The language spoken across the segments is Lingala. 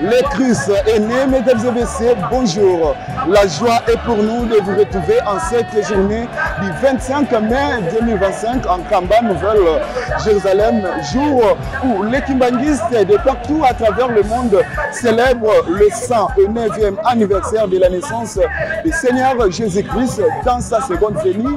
Le Christ est né, mesdames et messieurs, bonjour. La joie est pour nous de vous retrouver en cette journée du 25 mai 2025 en Kamba, Nouvelle-Jérusalem, jour où les Kimbanguistes de partout à travers le monde célèbrent le 109e anniversaire de la naissance du Seigneur Jésus-Christ dans sa seconde venue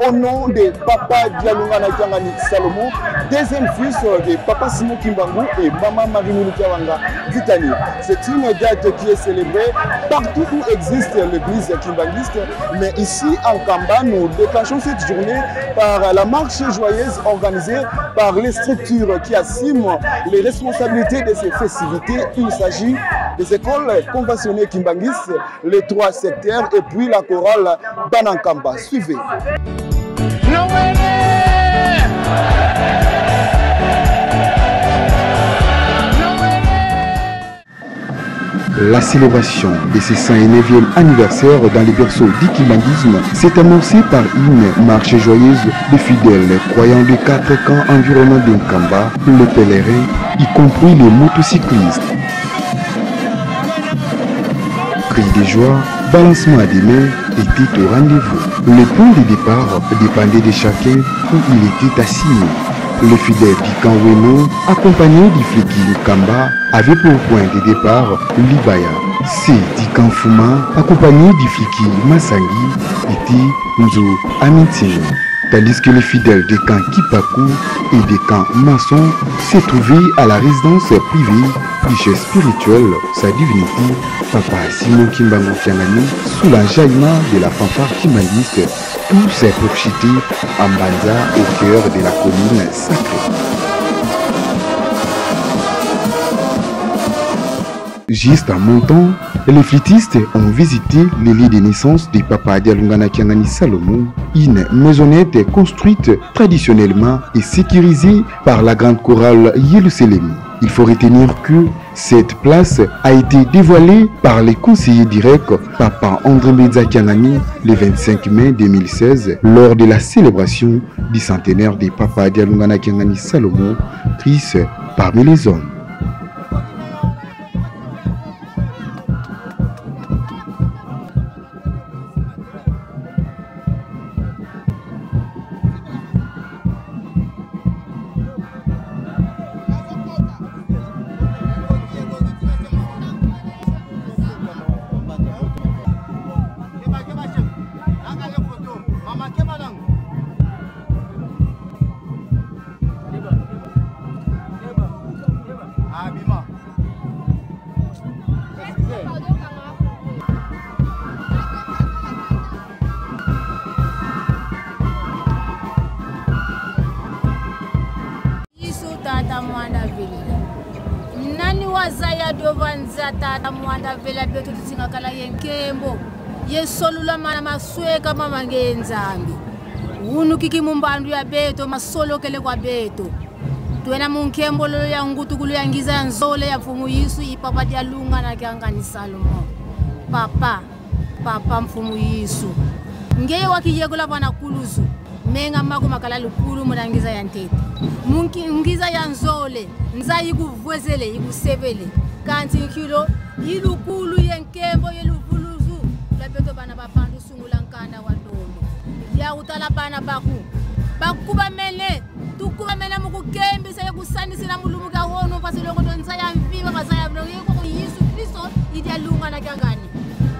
au nom de Papa Dialungana Kiangani Salomon, deuxième fils de Papa Simon Kimbangu et Maman Marie Kiawanga Vitani. C'est une date qui est célébrée partout où existe l'église kimbanguiste, mais ici en Kamba, nous déclenchons cette journée par la marche joyeuse organisée par les structures qui assument les responsabilités de ces festivités. Il s'agit des écoles conventionnées kimbanguistes, les trois secteurs et puis la chorale Banankamba. Suivez. La célébration de ce 109e anniversaire dans les berceaux du kimbanguisme s'est amorcée par une marche joyeuse de fidèles croyants de quatre camps environnants d'Nkamba, le pèlerin, y compris les motocyclistes. Cris de joie, balancement à des mains étaient au rendez-vous. Le point de départ dépendait de chacun où il était assigné. Le fidèle du camp Weno, accompagné du Fliki Nkamba, avait pour point de départ Libaya. C. du camp Fuma, accompagné du Fliki Masangi, était Nzo Amintino. Tandis que les fidèles des camps Kipaku et des camps Masson se trouvaient à la résidence privée du chef spirituel, sa divinité, Papa Simon Kimbangu Kiangani, sous l'enjaillement de la fanfare kimbanguiste, tout s'est profité en Mbanza au cœur de la commune sacrée. Juste en montant, les flûtistes ont visité le lieu de naissance de Papa Dialungana Kiangani Salomon, une maisonnette construite traditionnellement et sécurisée par la grande chorale Yerusalem. Il faut retenir que cette place a été dévoilée par les conseillers directs Papa André Mbenza Kiangani le 25 mai 2016 lors de la célébration du centenaire de Papa Dialungana Kiangani Salomon, Christ parmi les hommes. Tata mwanda velela nani wazaya dovanza tata mwanda vela beto tutingakala ye nkembo ye solula mana masweka mama nge nzambi wunukiki mumbandu ya beto masolokele kwa beto twena munkembo lolo ya ngutukulu ya ngiza ya nzole ya mfumu yisu ipapa dia lunga na kiangani Salomo papa papa mfumu yisu ngeye wakiyekola bana kuluzu menga mako makala lukulu munangiza ya ntete munki ngiza ya nzole nza ikuvwezele ikusebele kanti kilo ilukulu yenkembo yeluvuluzu labeto bana bapandu sungula nkanda wa ndondo ya utala bana baku bakuba mene tukuba mene mukukembisa yekusanisela mulumu ka wono pasilongo to nza ya mviva bazaya yeko Yesu Kristo idyalunga na kyangani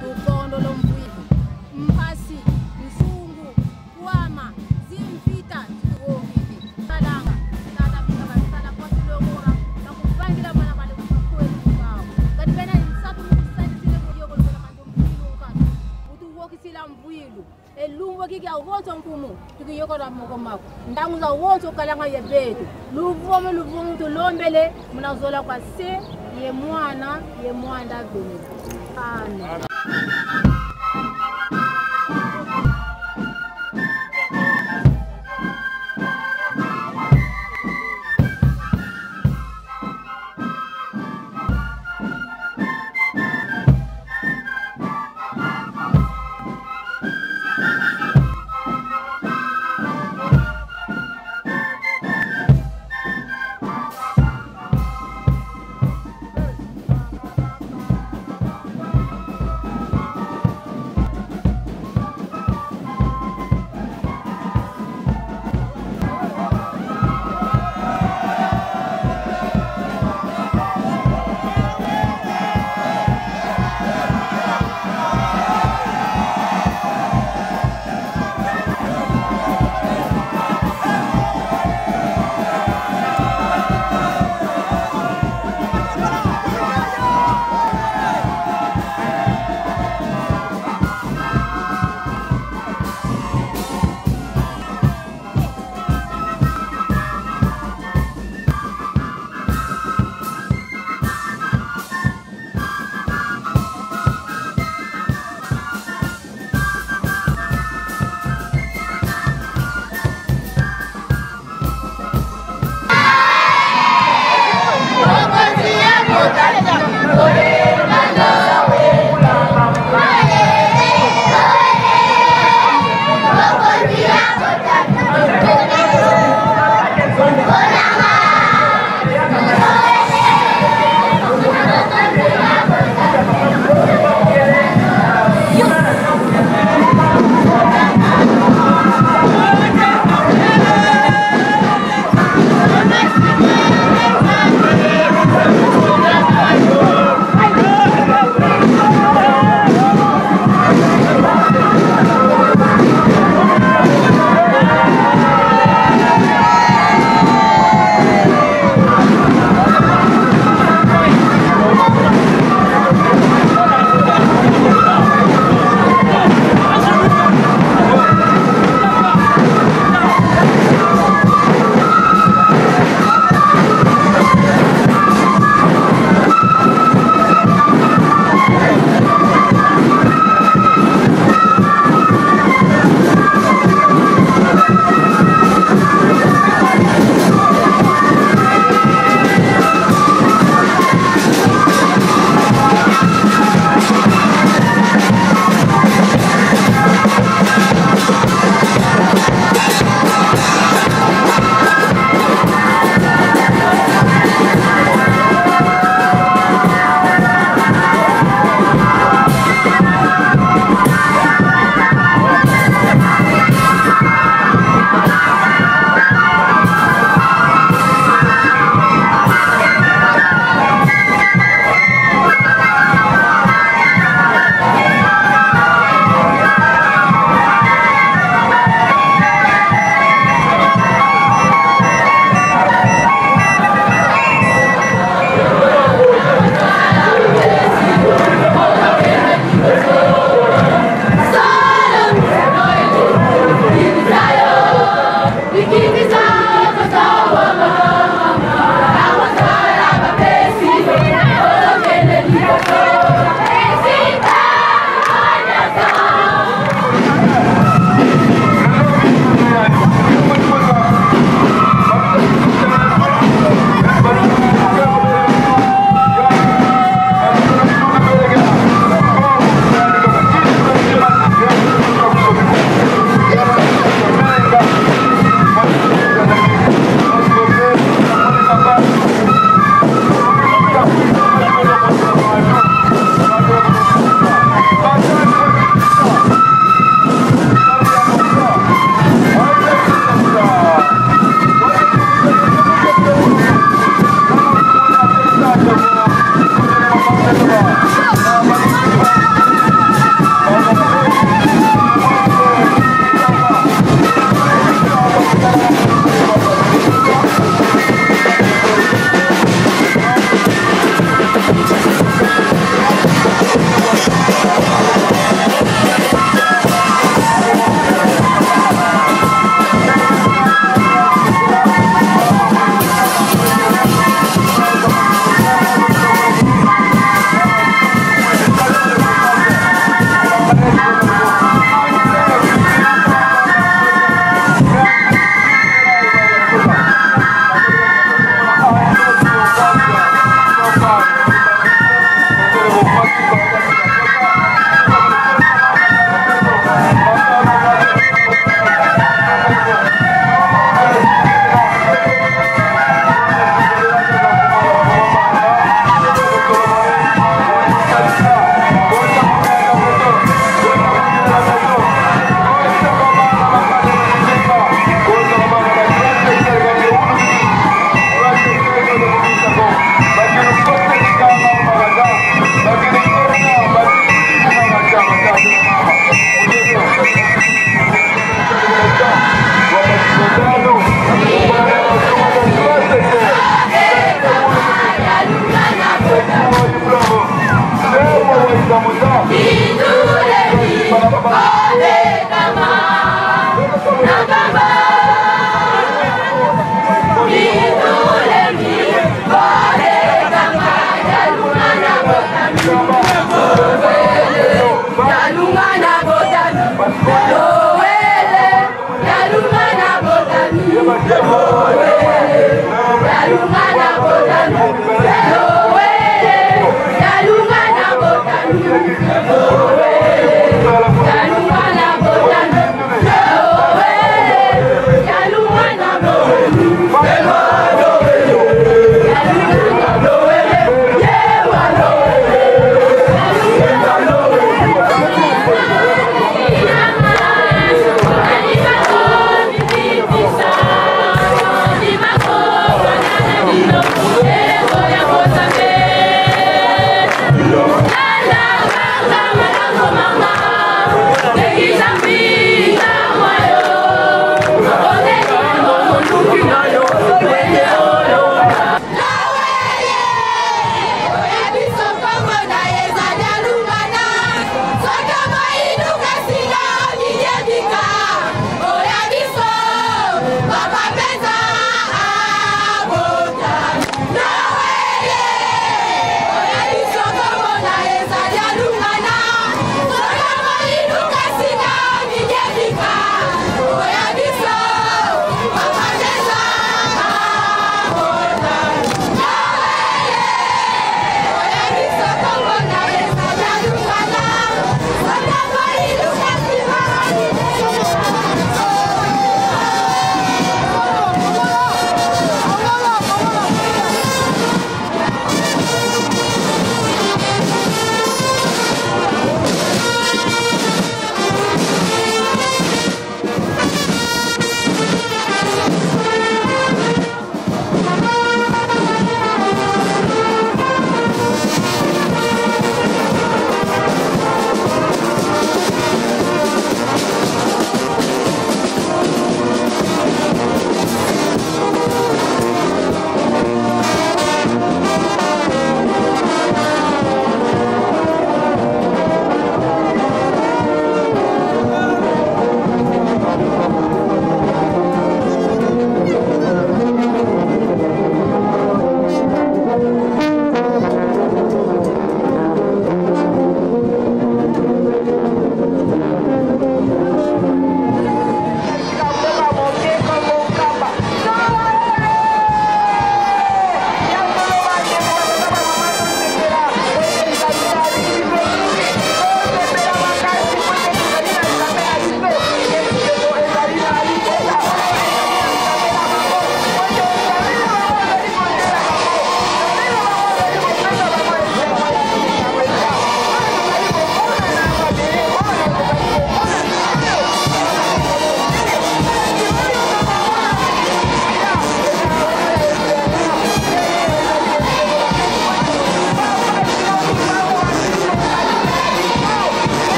tukondo lomvwivu mpasi msungu kwama zimvita tuwongidi kalanga tata bika basala pasilongo nakupangira bana bale kukweli kwao kati bena nsatu mukusanisile muyoko lokola kanto mvwilu nkatu utuwokisila mvwilu elumbo kiki awonso mfumu tukiyokola moko mako ndangu za wonso kalanga ye betu luvomo luvomo tulombele munazola kwa se ye mwana ye mwanda venela amen.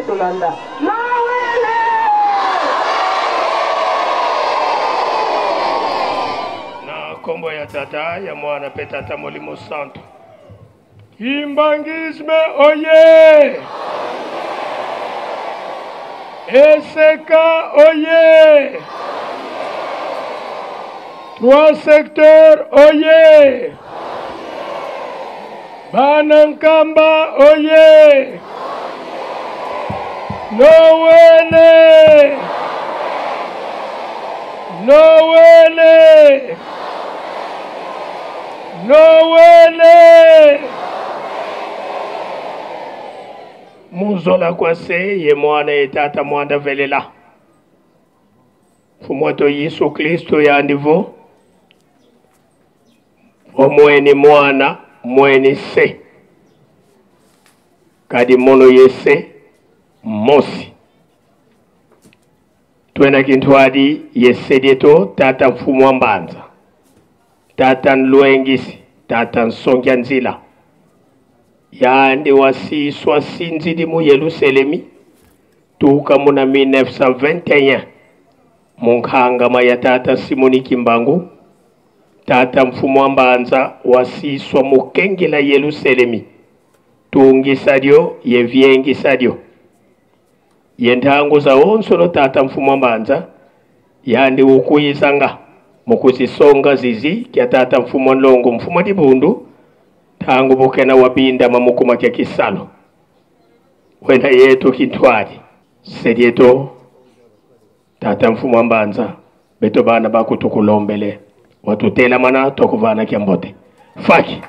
Tolanda Nawele. Na nkombo ya Tata, ya Mwana mpe Tata Molimo Santo. Kimbangisme oye! Eseka oye! Trois secteurs oye! Bana Nkamba oye! Nowele! Nowele! Nowele! Muzola kwase ye mwana ye tata mwanda velela. Fumoto Yesu Kristo yandivo. Omweni mwana mweni se kadi mono yese mosi twena kintwadi yese dieto tata mfumu wa mbanza tata nlwengisi tata nsongia nzila yandi wasiswa sinzidi mu Yerusalemi tuka muna 1921 munkhangama ya tata Simoni Kimbangu tata mfumu wa mbanza wasiswa mukengela Yerusalemi tungisadyo yevyengisadyo yenthangu za onsono tata mfumu wa mbanza yandi ukuyisanga mukuzisonga zizi kya tata mfumu wa nlongo mfumu wa dibundu thangu bukena wabinda mamukuma kya kisalo wena yetu kintwali sedieto tata mfumu wa mbanza beto bana bakutukulombele watutelamana tokuvana kya mbote faki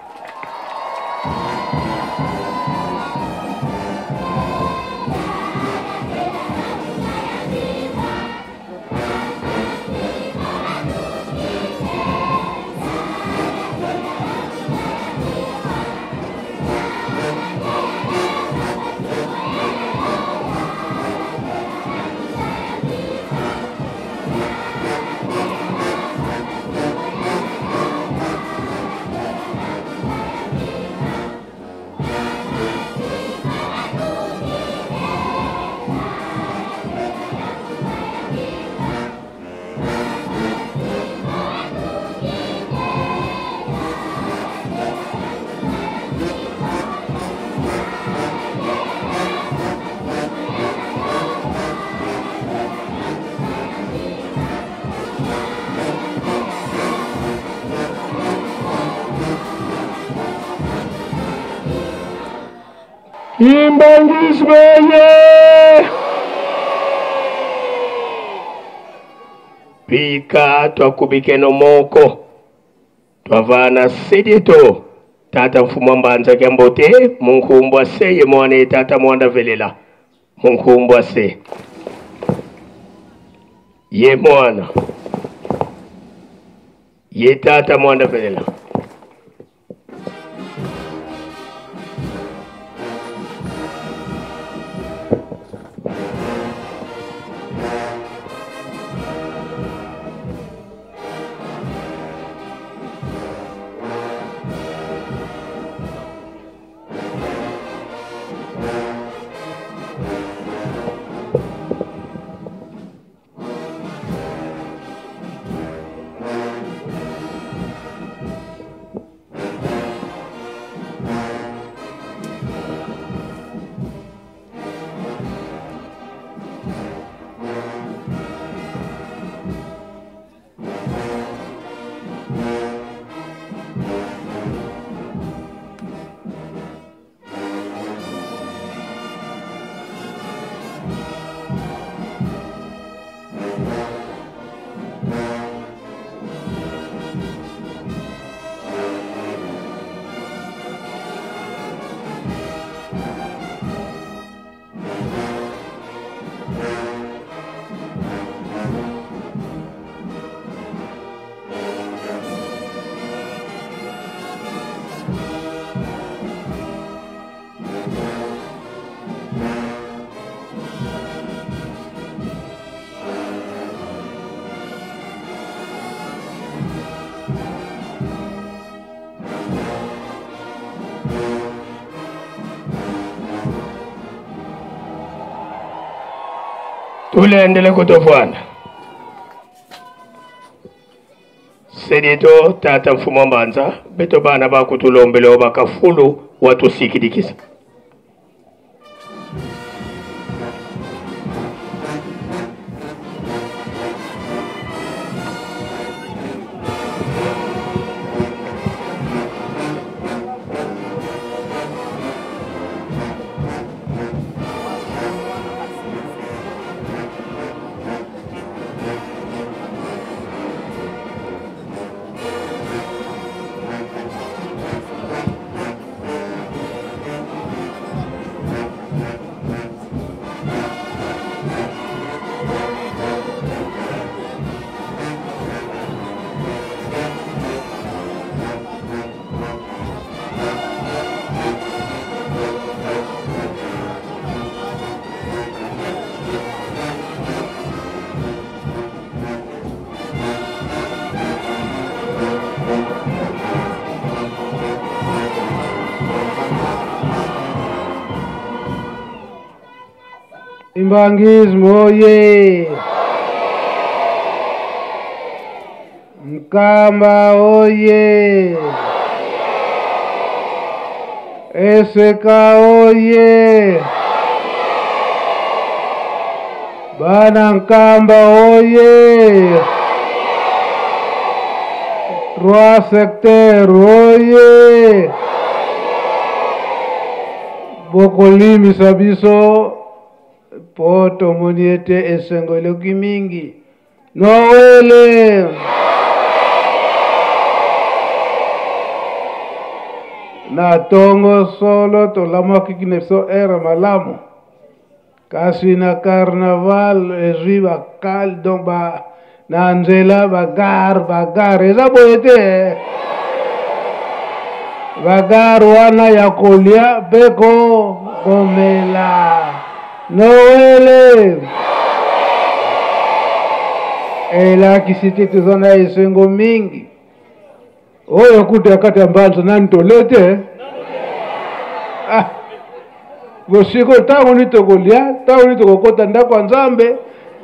Imbangizweye pika twakubikeno moko twavana sedito tata mfumu wa mbanza kya mbote munkumbwa seye mwane tata mwanda velela munkumbwa se ye mwana ye tata mwanda velela. Tulendele kutofwana sedito tata mfumo mbanza beto bana bakutulombele bakafulu watusikidikisa. Kimbanguisme oye! Nkamba oye! Eseka oye! Bana Nkamba oye! Trois secteurs oye! Bokolimisa biso mpo tomoni ete esengo eleki mingi. Noele! Na ntongo solo tolamwaki na biso ere malamu, kasi na carnaval ezwi bakal donc ba na nzela bagare bagare eza boye te bagare wana ya kolia mpe ko komela noele elakisi te toza na esengo mingi oyo kutu ya kati ya mbanza nani tole te ah. bosiko ntango nini tokolia ntango nini tokokota ndako ya nzambe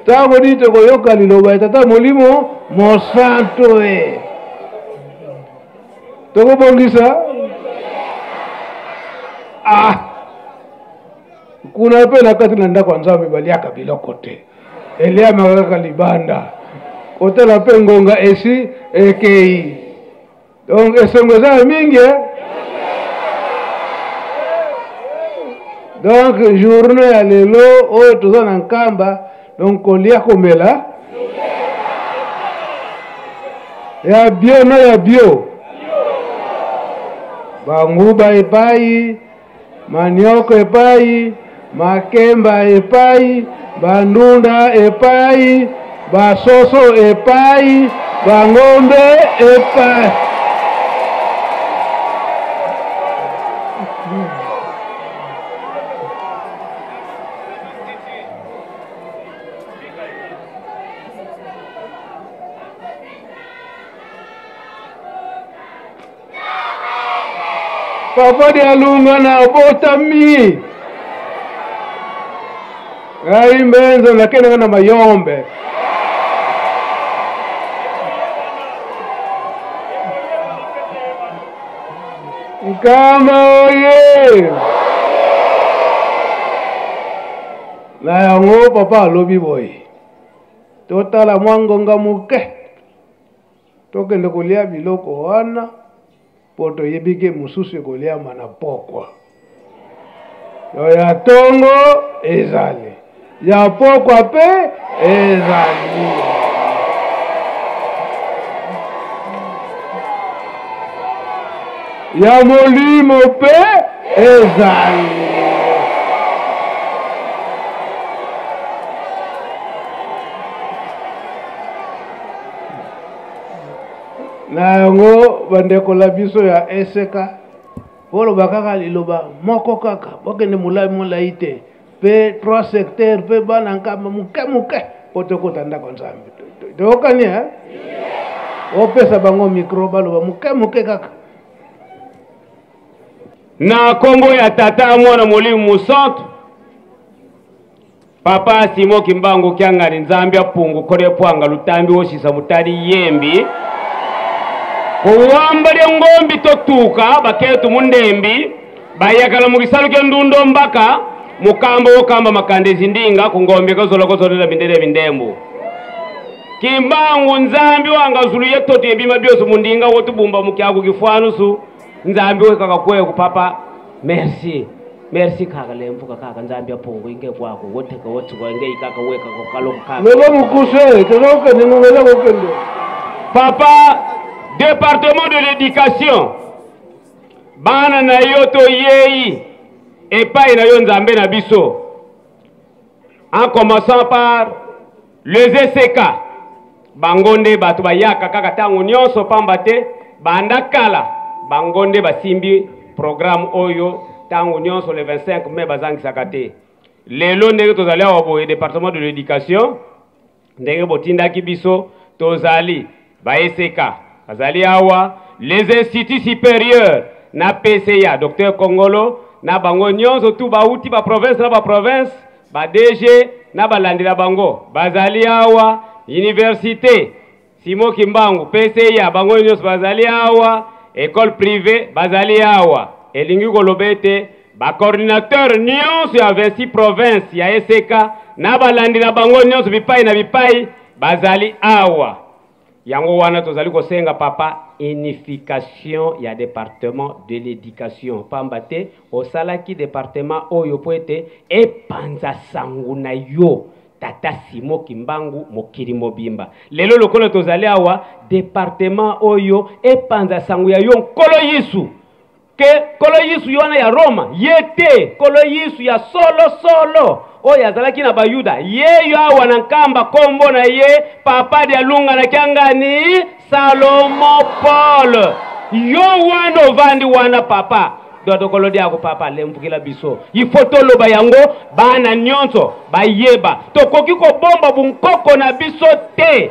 ntango nini tokoyoka liloba ya tata molimo mosantu e tokobongisa ah kuna mpe na kati na ndako ya nzambe baliaka biloko te eliamaka kaka libanda kotala mpe ngonga esi ekei donc esengo eza ya mingi eh? donc journée ya lelo oyo toza na nkamba donc kolia komela ya bio na ya bio banguba epai manioko epai makemba epai bandunda epai basoso epai bangombe epai Papa Dialunga na obotami ngai mbenza nakendaka na mayombe nkama oye na yango papa alobi boye totala mwa ngonga moke Tokende kolia biloko wana mpo toyebi ke mosusu ekoliama na pokwa. Yo ya tongo ezali, ya pokwa mpe ezali. Ya molimo mpe ezali. Na yango bandeko na biso ya eseka boloba kaka liloba moko kaka bokende molai molai te mpe trois secteur mpe bana nkamba moke moke mpo tokota ndako nzambe toyokani e opesa bango mikro baloba moke moke kaka na nkombo ya tata mwana molimo mosantu Papa Simon Kimbangu Kiangani Nzambi apungu kole pwanga lutambi woshisa mutali yembi kuwamba lya ngombi totuka baketu mundembi bayakala mukisalu kya ndundo mbaka mukambo wokamba makandezi ndinga kungombi kozola kozolera bindele bindembu Kimbangu Nzambi wanga zulu yetoto yebima byoso mundinga wotubumba mukyaku kifwanusu Nzambi wekaka kweku papa merci merci kaka lemvuka kaka nzambi apungu inge kwako woteka wotsuka inge ikaka weka kokalo kaka loba mukuse tozokende ngongela kokende papa département de l'éducation bana na yo toyei epai na yo nzambe na biso en commençant par les ECK bango nde bato bayaka kaka ntango nyonso pamba te banda kala bango nde basimbi programme oyo ntango nyonso le 25 mai bazangisaka te lelo ndenge tozali awa boye département de l'éducation ndenge botindaki biso tozali ba ECK bazali awa les instituts supérieurs na PCA docteur Kongolo na bango nyonso tu bauti ba province na ba province. Ba DG na balandi na bango bazali awa, université Simon Kimbangu, PCIA, bango nyonso bazali awa, école privée bazali awa. Elingi koloba ete ba coordinateur nyonso ya 26 province ya ECK na balandi na bango nyonso bipai na bipai bazali awa. Yango wana tozali kosenga papa unification ya departement de l'education, pamba te osalaki departement oyo mpo ete epanza sango na yo tata Simon Kimbangu mokili mobimba. Lelo lokola tozali awa, departement oyo epanza sango ya yo Nkolo Yesu, ke Nkolo Yesu wana ya Roma ye te, Nkolo Yesu ya solo solo oyo azalaki na Bayuda, ye yo awa na Nkamba, kombo na ye Papa Dialunga na Kiangani Salomo Paul. Yo wana ovandi wana papa dodokolo diako papa lemvukila biso, ifo toloba yango bana nyonso bayeba, tokoki kobomba bunkoko na biso te.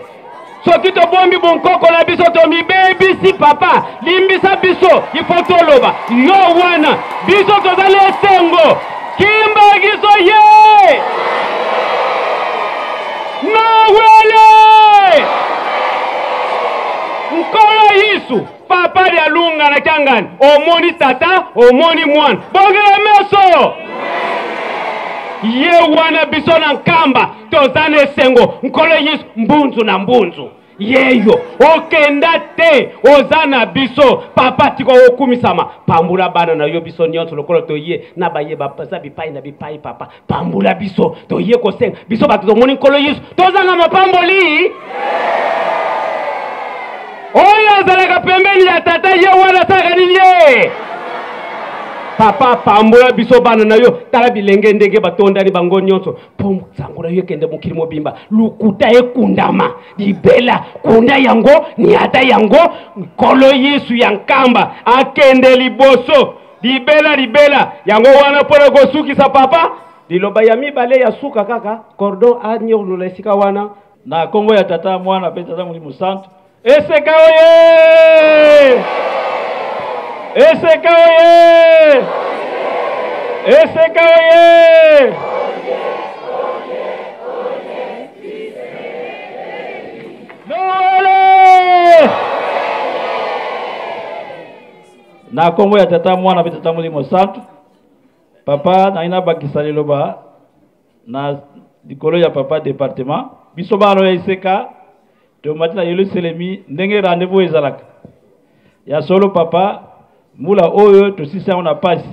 Soki tobombi bonkoko na biso tomibebisi. Papa limbisa biso, ifo toloba yo wana biso tozali esengo kimbagiso ye nawele Nkolo Yesu. Papa Dialunga na Kiangani, omoni tata omoni mwana, bongela meso ye wana biso na Nkamba toza na esengo. Nkolo Yesu mbunzu na mbunzu yeyo okenda te, oza na biso papa, tika okumisama. Pambula bana na yo biso nyonso lokola toye na baye baza bipai na bipai. Papa pambula biso, toye kosenga biso bato tomoni Nkolo Yesu, tozanga mapamboli oyo azalaka pembeni ya tata, ye wana asalaka nini ye? Papa pambola biso bana na yo, tala bilenge ndenge batondani bango nyonso, mpo sango na yo ekende mokili mobimba, lokuta ekundama libela, kunda yango niata yango. Nkolo Yesu ya Nkamba akende liboso libela libela. Yango wana mpo na kosukisa papa, liloba ya mibale ya suka kaka cordon anyolola esika wana na kombo ya tata mwana mpe tata Molimo Santu. Eseka oye! Eseka oye! Eseka oye! Noele! Na kombo ya tata mwana mpe tata Molimo Santu. Papa nayi nabakisa liloba na likolo ya papa departement. Biso bana ya Eseka tomati na Yelusalemi ndenge rendez-vous ezalaka ya solo. Papa, mbula oyo tosisi yango na pasi,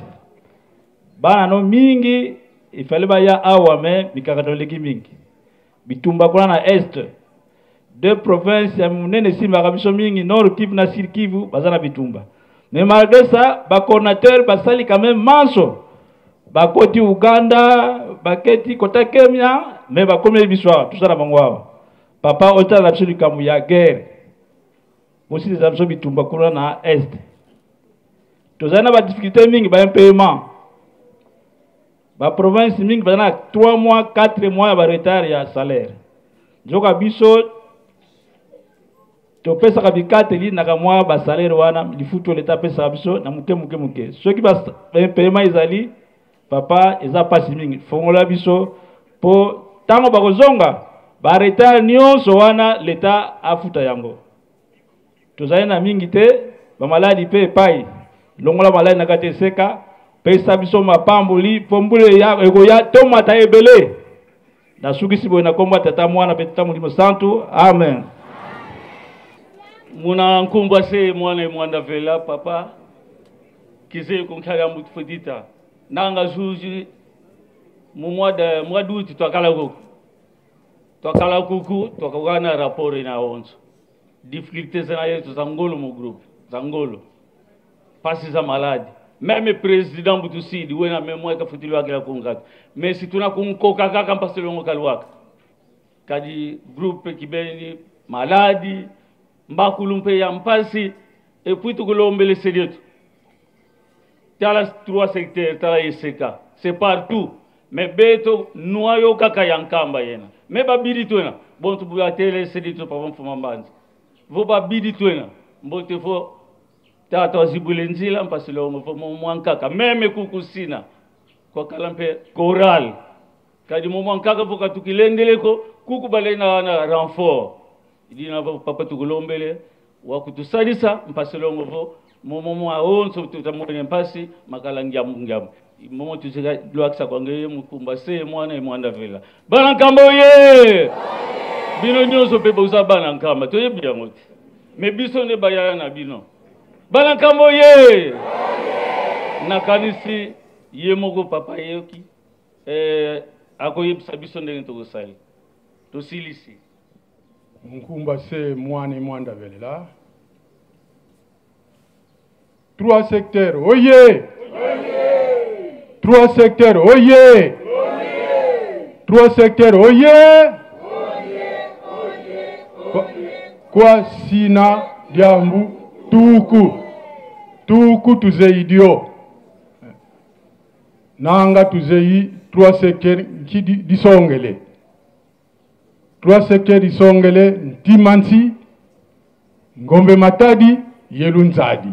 bana no mingi ifale baya awa, me mikakatano eleki mingi, bitumba kuna na est, deux provinces ya monene esimbaka biso mingi, Nord Kivu na Sud Kivu, baza na bitumba. Mais malgré ça, bacoordinateur basali quand même manso, bakoti Uganda, baketi kota Kenya, mais bakomeli biso awa, tosala bango awa. Papa, otala na biso likambo ya guerre, bosilisa biso bitumba kuna na est. Tozali na badifficulté mingi, baimpayement, baprovince mingi baza na 3 mois, 4 mois ya baretard ya salaire. Nzoka biso topesaka bikateli na kamwa basalaire wana, lifutu leta apesaka biso na moke moke moke. Soki baimpayement ezali, papa, eza mpasi mingi. Fongola biso mpo ntango bakozonga, baretard nyonso wana leta afuta yango. Tozali na mingi te, bamaladi mpe epai, longola maladi na kati Eseka, pesa biso mapamboli mpo mbula ekoya tomata ebele. Nasukisi boye na kombo ya tata mwana mpe tata Molimo Santu, amen. Muna nkumbwa se mwana mwanda vela papa kize kunkhala mutufudita nanga zuzi mu mois de mois d'août twakala kuku, twakala kuku, twakakana rapport na onso difficulté zana yetu za ngolo mu groupe za ngolo pasi za maladi. Même président Butusidi wena même kafutili wake la kungaka, mais si tuna kunkoka kaka mpasi longo kalwaka kadi groupe kibeni maladi mbakulu mpe ya mpasi. Et puis tukulombele selietu tala trois secteurs, tala Eseka, c'est partout, mais beto noyo kaka ya Nkamba yena, mais babidi twena bon tubuatele selitu papa mfuma mbanzi vo babidi twena mbote fo tata wazibule nzila mpasi longo fo mwankaka meme kukusina kwa kala mpe choral Kadi momo nkaka vo katukilengeleko kuku balena na renfort. Idina vo papa tukulombele wa kutusalisa mpasi longo vo momo mwa onso tutamone mpasi makala ngiamu ngiamu. Momo tuzika lwakisa kwange mukumba se mwana e mwanda vela. Bana nkamba oye! Bino nyonso mpe boza bana nkamba toyebi yango te. Me biso nde bayaya na bino. Bana nkamba oye! Nakanisi ye moko papa yeyoki eh, akoyebisa biso ndenge tokosali. Tosilisi. Nkumba se mwana e mwanda velela. Trois secteurs, oye! Trois secteurs, oye! Trois secteurs, oye! Kwa sina diambu tuku tuku tuzeidio nanga tuzei trois secteurs nkidi disongele trois secteurs disongele ntimansi ngombe matadi yelu nzadi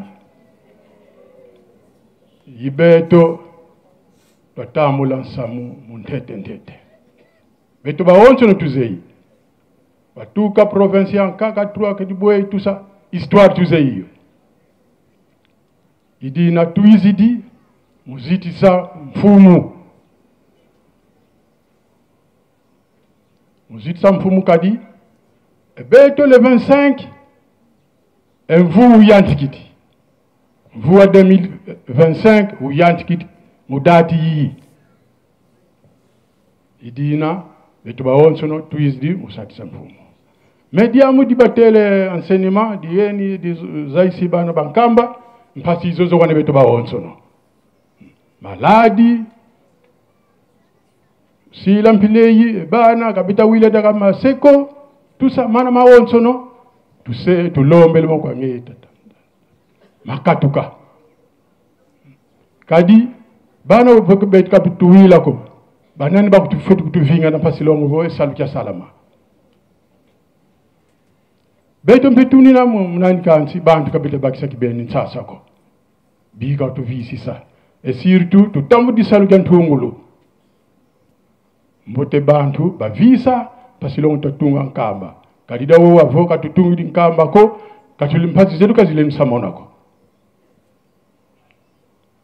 ibeto twatambula nsamu mu ntete ntete beto baonso no tuzeyi batuka province ya nkaka trois kedibwei tusa histoire tuzeyiyo idi na tuizidi muzitisa mfumu muzitisa mfumu kadi ebeto le 25 envu uyantikiti mvua 2025 uyantikiti mudati yiyi idina beto baonso no tuizidi musatisa mfumu me diamu dibatele enseignement dieni dizaisi bana bankamba mpasi izozo wana beto baonso no maladi sila mpileyi bana kabita wile daga maseko tusa mana maonso no tuse tulombele moko ange tata makatuka kadi bana betu kabituwilako banani bakutufuti kutuvinga na mpasi longo vo esalu kya salama beto mpetunina munani kansi bantu kabita bakisa kibeni nsasako bika tuvisisa et surtout tutambudisa kya ntungulu mbote bantu bavisa mpasi longo tatunga nkamba kadida wo avo katutungidi nkamba ko katuli mpasi zetu kazilemisa monako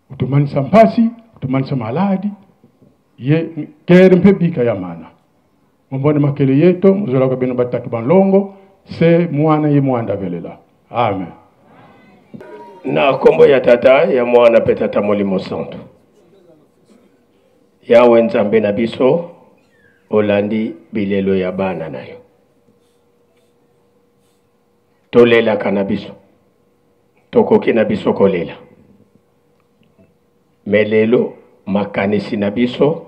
utumanisa mpasi utumanisa maladi ye kere mpe bika ya mana mombone makele yeto muzolaka bino batatu banlongo se mwana ye mwanda velela amen na nkombo ya tata ya mwana mpe tata molimo santu yawe nzambe na biso olandi bilelo ya bana na yo tolelaka na biso tokoki na biso kolela me lelo makanisi na biso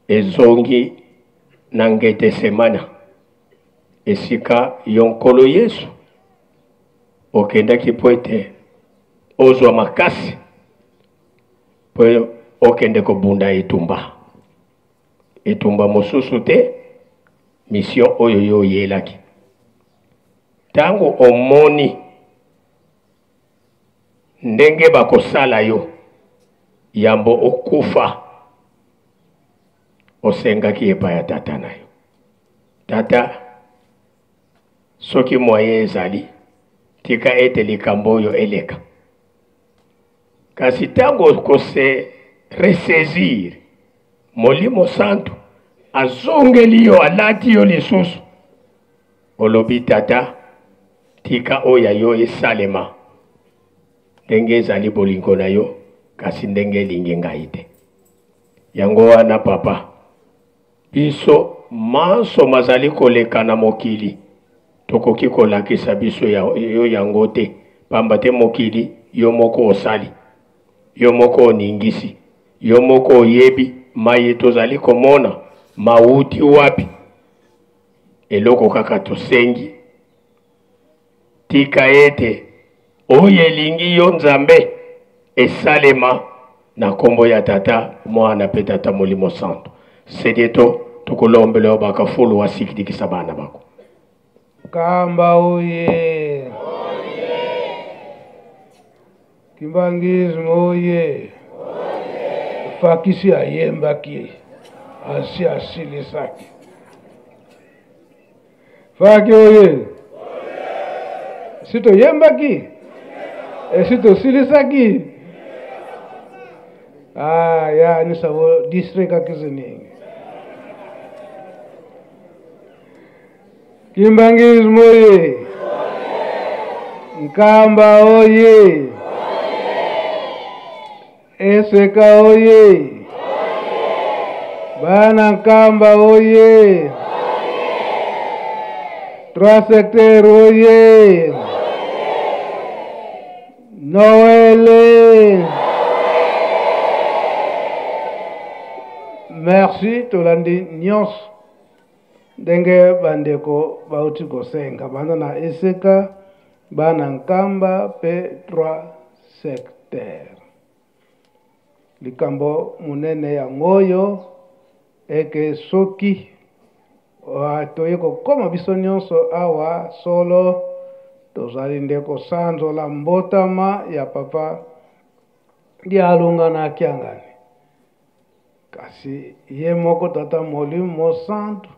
ezongi na ngetesemana esika yo nkolo yesu okendaki mpo ete ozwa makasi mpo okende kobunda etumba etumba mosusu te mission oyo yo oyelaki ntango omoni ndenge bakosala yo yambo okufa osengaki epai ya tata na yo tata soki moyen ezali tika ete likambo oyo eleka kasi ntango okose ressaisir molimo santu azongeli yo alati yo lisusu olobi tata tika oyo ya yo esalema ndenge ezali bolingo na yo kasi ndenge elingi ngai te yango wana papa biso manso mazali koleka na mokili tokoki kolakisa biso ya, yo yango te pamba te mokili yo moko osali yo moko oningisi yo moko oyebi maye tozali komona mawuti wapi eloko kaka tosengi tika ete oyo elingi yo nzambe esalema na nkombo ya tata mwana mpe tata molimo santo sedieto tokolombela yo bakafulu wasikitikisa bana bako kamba oye kimbangisme oye fakisi ayembaki. Asi asilisaki. Faki oye. Si toyembaki? Esi tosilisaki? Ah, ya ni savo district akiziningi. Kimbanguisme oye. Nkamba oye. Eseka oye. Bana Nkamba oye. Trois secteurs oye. Noël. Merci tolandi nyonso ndenge bandeko bauti kosenga banda na Eseka bana Nkamba pe trois secteurs. Likambo monene yango oyo eke soki toye kokoma biso nyonso awa solo tozali nde kosanzola mbotama ya papa Dialunga na Kiangani. Kasi ye moko tata Molimo Mosantu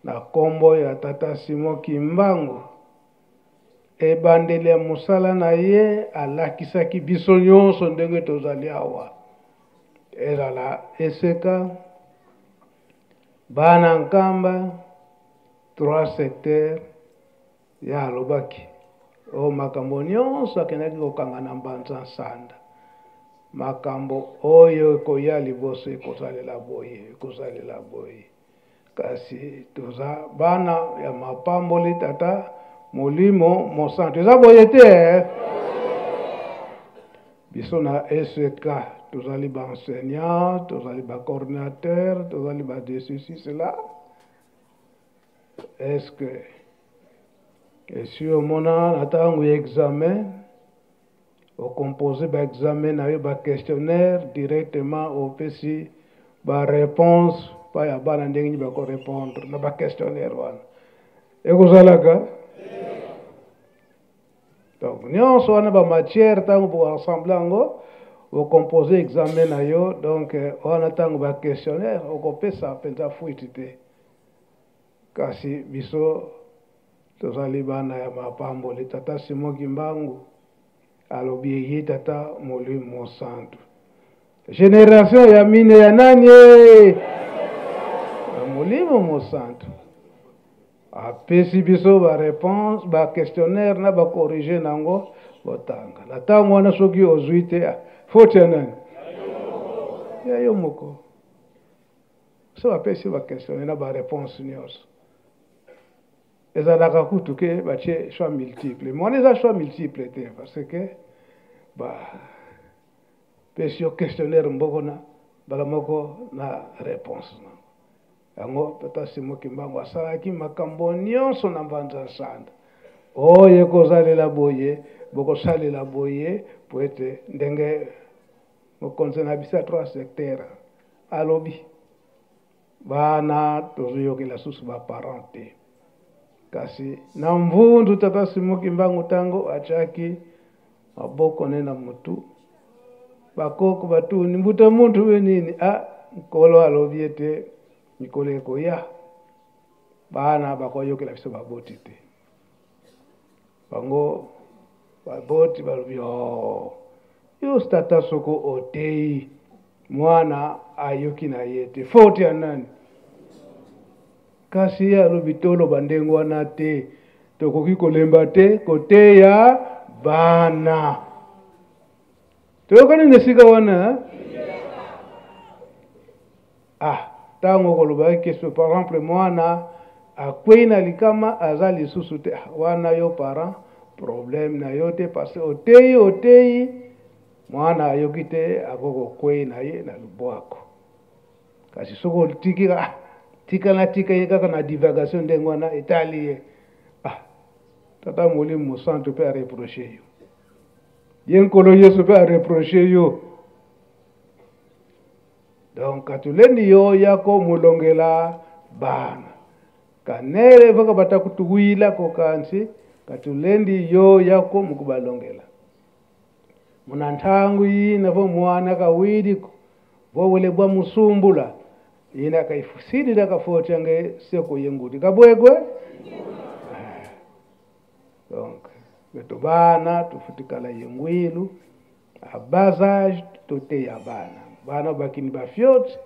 na kombo ya tata Simon Kimbangu ebandeli ya mosala na ye alakisaki biso nyonso ndenge tozali awa, ezala Eseka, bana Nkamba, trois secteurs. Ye alobaki o makambo nyonso akendaki kokanga na mbanza nsanda, makambo oyo ekoya liboso ekozalela boye, ekozalela boye. Kasi toza bana ya mapamboli tata Molimo Mosantu. Eza boye te eh? Biso na SK tozali ba enseignant, tozali ba coordinateur, tozali ba de ceci cela. Est-ce que esi omona na ntango ya examen okompose ba examen na yo ba questionnaire directement opesi ba réponse pa ya bana ndenge nini bakorépondre na ba questionnaire wana ekozalaka donc nyonso wana ba matière ntango boassemble yango okompose examen na yo donc wana ntango ba questionnaire okopesa mpenza fuite te. Kasi biso tozali bana ya mapamboli. Tata Simon Kimbangu alobi eye tata Molimo Mosantu. Generation ya mine ya nani? Ya Molimo Mosantu. Apesi biso ba réponse, ba questionnaire na ba corrige nango botanga. Na ntango wana soki ozwi te, faute ya nani? Ya yo moko. So bapesi ba questionnaire na ba réponse nyonso. Ezalaka kutu ke batie choix multiple. Mais wana eza choix multiple te parce que ba pesi yo questionnaire mboko na mbala moko na réponse na yango. Tata Simon Kimbangu asalaki makambo nyonso na mbanza nsanda oyo ekozalela boye, bokosalela boye, po ete ndenge mokonzi na biso ya trois secteurs alobi bana tozoyokela susu ba parents te. Kasi na mvundu tata Simon Kimbangu ntango atiaki maboko ne na mutu, bakoko batuni mbuta muntu we nini? Ah, nkolo alobi ete mikolo ekoya bana bakoyokela biso baboti te. Bango baboti balobi, oh, yo tata soko oteyi mwana ayoki na ye te, faute ya nani? Kasi ye alobi toloba ndenge wana te, tokoki kolemba te koteya bana. Toyokani na esika wana? Ah, ntango okoloba ke so par exemple mwana akwei na likama aza lisusu te, ah, wana yo parent problème na yo te, parce que oteyi oteyi mwana ayoki te, akoki kokwei na ye na lubwako. Kasi soki otiki, ah, tika na tika ye kaka na divagation ndenge wana etali ye, ah, tata Molimo Mosantu mpe areproche yo, ye Nkolo Yesu mpe areproche yo. Donc katulendi yo yako mulongela bana kanele vaka batakutuwila kokansi katulendi yo yako mukubalongela muna ntangu yina vo mwana kawili vo wele bwa musumbula. Ina kaifusidi kafoti yange seko yengudi kabwegwe. Donc beto bana tufutikala yengwilu a bas âge toteya bana. Bana bakini bafioti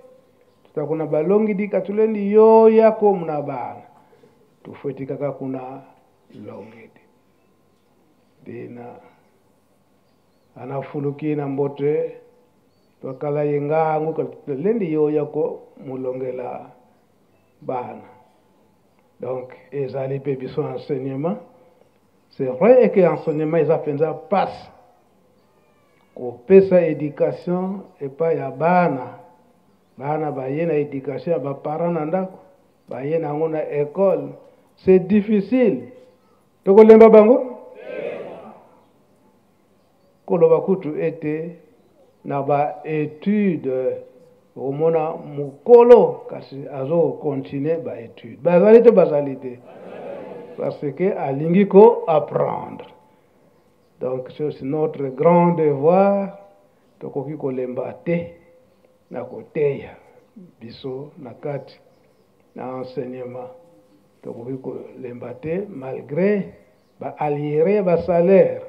tutakuna balongi dika tulendi yoya ko muna bana. Tufutikaka kuna longidi. Dina anafulukina mbote twakala yengangu lendi yoya ko mulongela bana. Donc ezali mpe biso enseignement. C'est vrai que enseignement eza mpenza passe kopesa éducation epai ya bana. Bana baye na éducation ya baparent na ndako, baye na yango na école, c'est difficile. Tokolemba bango koloba kutu ete na ba étude omona mokolo kasi azo continuer ba étude. Bazali te, bazali te, parce que alingi ko apprendre. Donc c'est notre grand devoir, tokoki kolemba te na koteya biso na kati na enseignement. Tokoki kolemba te malgré ba arriéré ba salaire.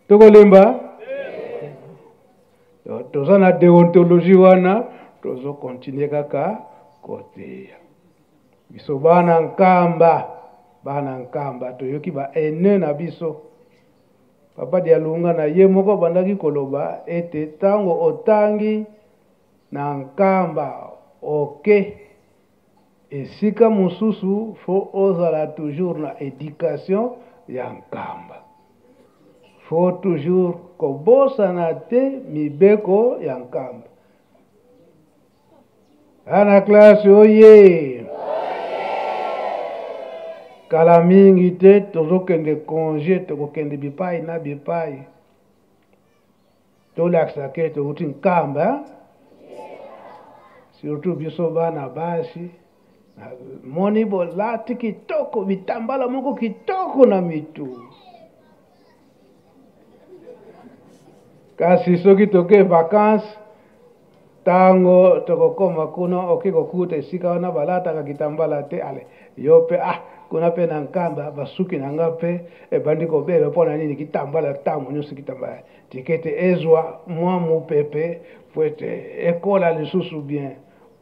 Tokolemba? Donc, toza na déontologie wana, tozo continuer kaka koteya. Biso bana Nkamba, bana Nkamba toyoki ba haineux na biso. Papa Dialunga na ye moko bandaki koloba ete tango otangi na Nkamba oke esika mosusu fo ozala toujours na éducation ya Nkamba. Fo toujours kobosana te mibeko ya Nkamba. Ana classe oye. Kala mingi te tozokende congé, tokokende bipai na bipai. Tolakisa ke touti Nkamba. Surtout biso bana basi. Moni bolati kitoko, bitambala moko kitoko na mitu. Kasi soki toke vacances, tango tokokoma kuna oke kokuta esika wana balataka kitambala te, ale yo pe ah kuna pe na Nkamba basuki na nga pe ebandi kobeba mpo na nini kitambala tango nyonso kitambala tikete ezwa mwa mopepe po ete ekola lisusu bien.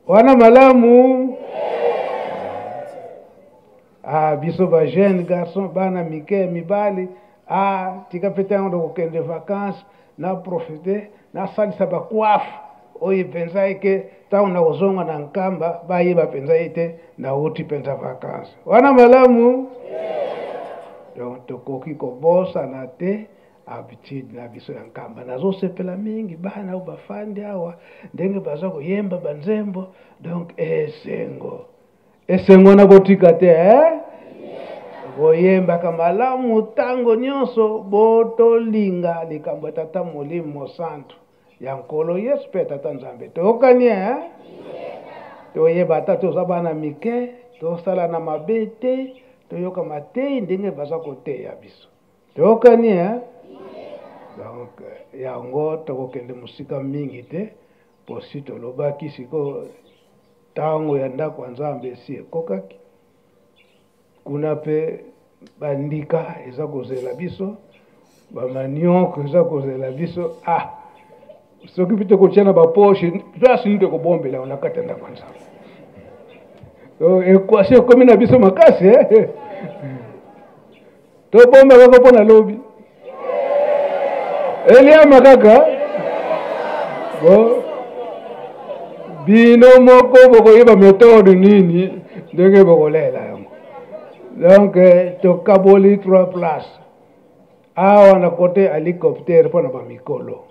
Wana malamu. Ah biso ba jeune garçon bana mike mibali, ah tika pe tango tokokende vacances na profiter nasalisa ba coiffe oyo mpenza eke ntango nakozonga na Nkamba bayeba mpenza ete nauti mpenza vacances. Wana malamu. Donc tokoki kobosana te habitude na biso ya Nkamba. Nazosepela mingi bana oyo bafandi awa ndenge baza koyemba banzembo, donc esengo. Esengo na botika te, eh? Boyembaka malamu tango nyonso, botolinga likambo ya Tata Molimo Santu ya Nkolo Yesu mpe ya Tata Nzambe. Toyokani, eh? Toyeba ata toza bana mike, tosala na mabe te, toyoka mateyi ndenge baza koteya biso. Toyokani, eh? Donc yango tokokende mosika mingi te, posi tolobaki sikoyo tango ya ndako ya Nzambe esi ekokaki. Kuna pe bandika eza kozela biso, ba manioko eza kozela biso. Ah, soki pe tokotia na ba poche, place nini tokobombela na kati ya ndako ya Nzambe? Oh, ekwasi ekomi na biso makasi, eh? Tobomba kaka mpo na lobi. Eliama kaka. Bo bino moko bokoyeba méthode nini ndenge bokolela yango. Donc tokaboli 3 places. Awa na côté hélicoptère mpo na ba mikolo.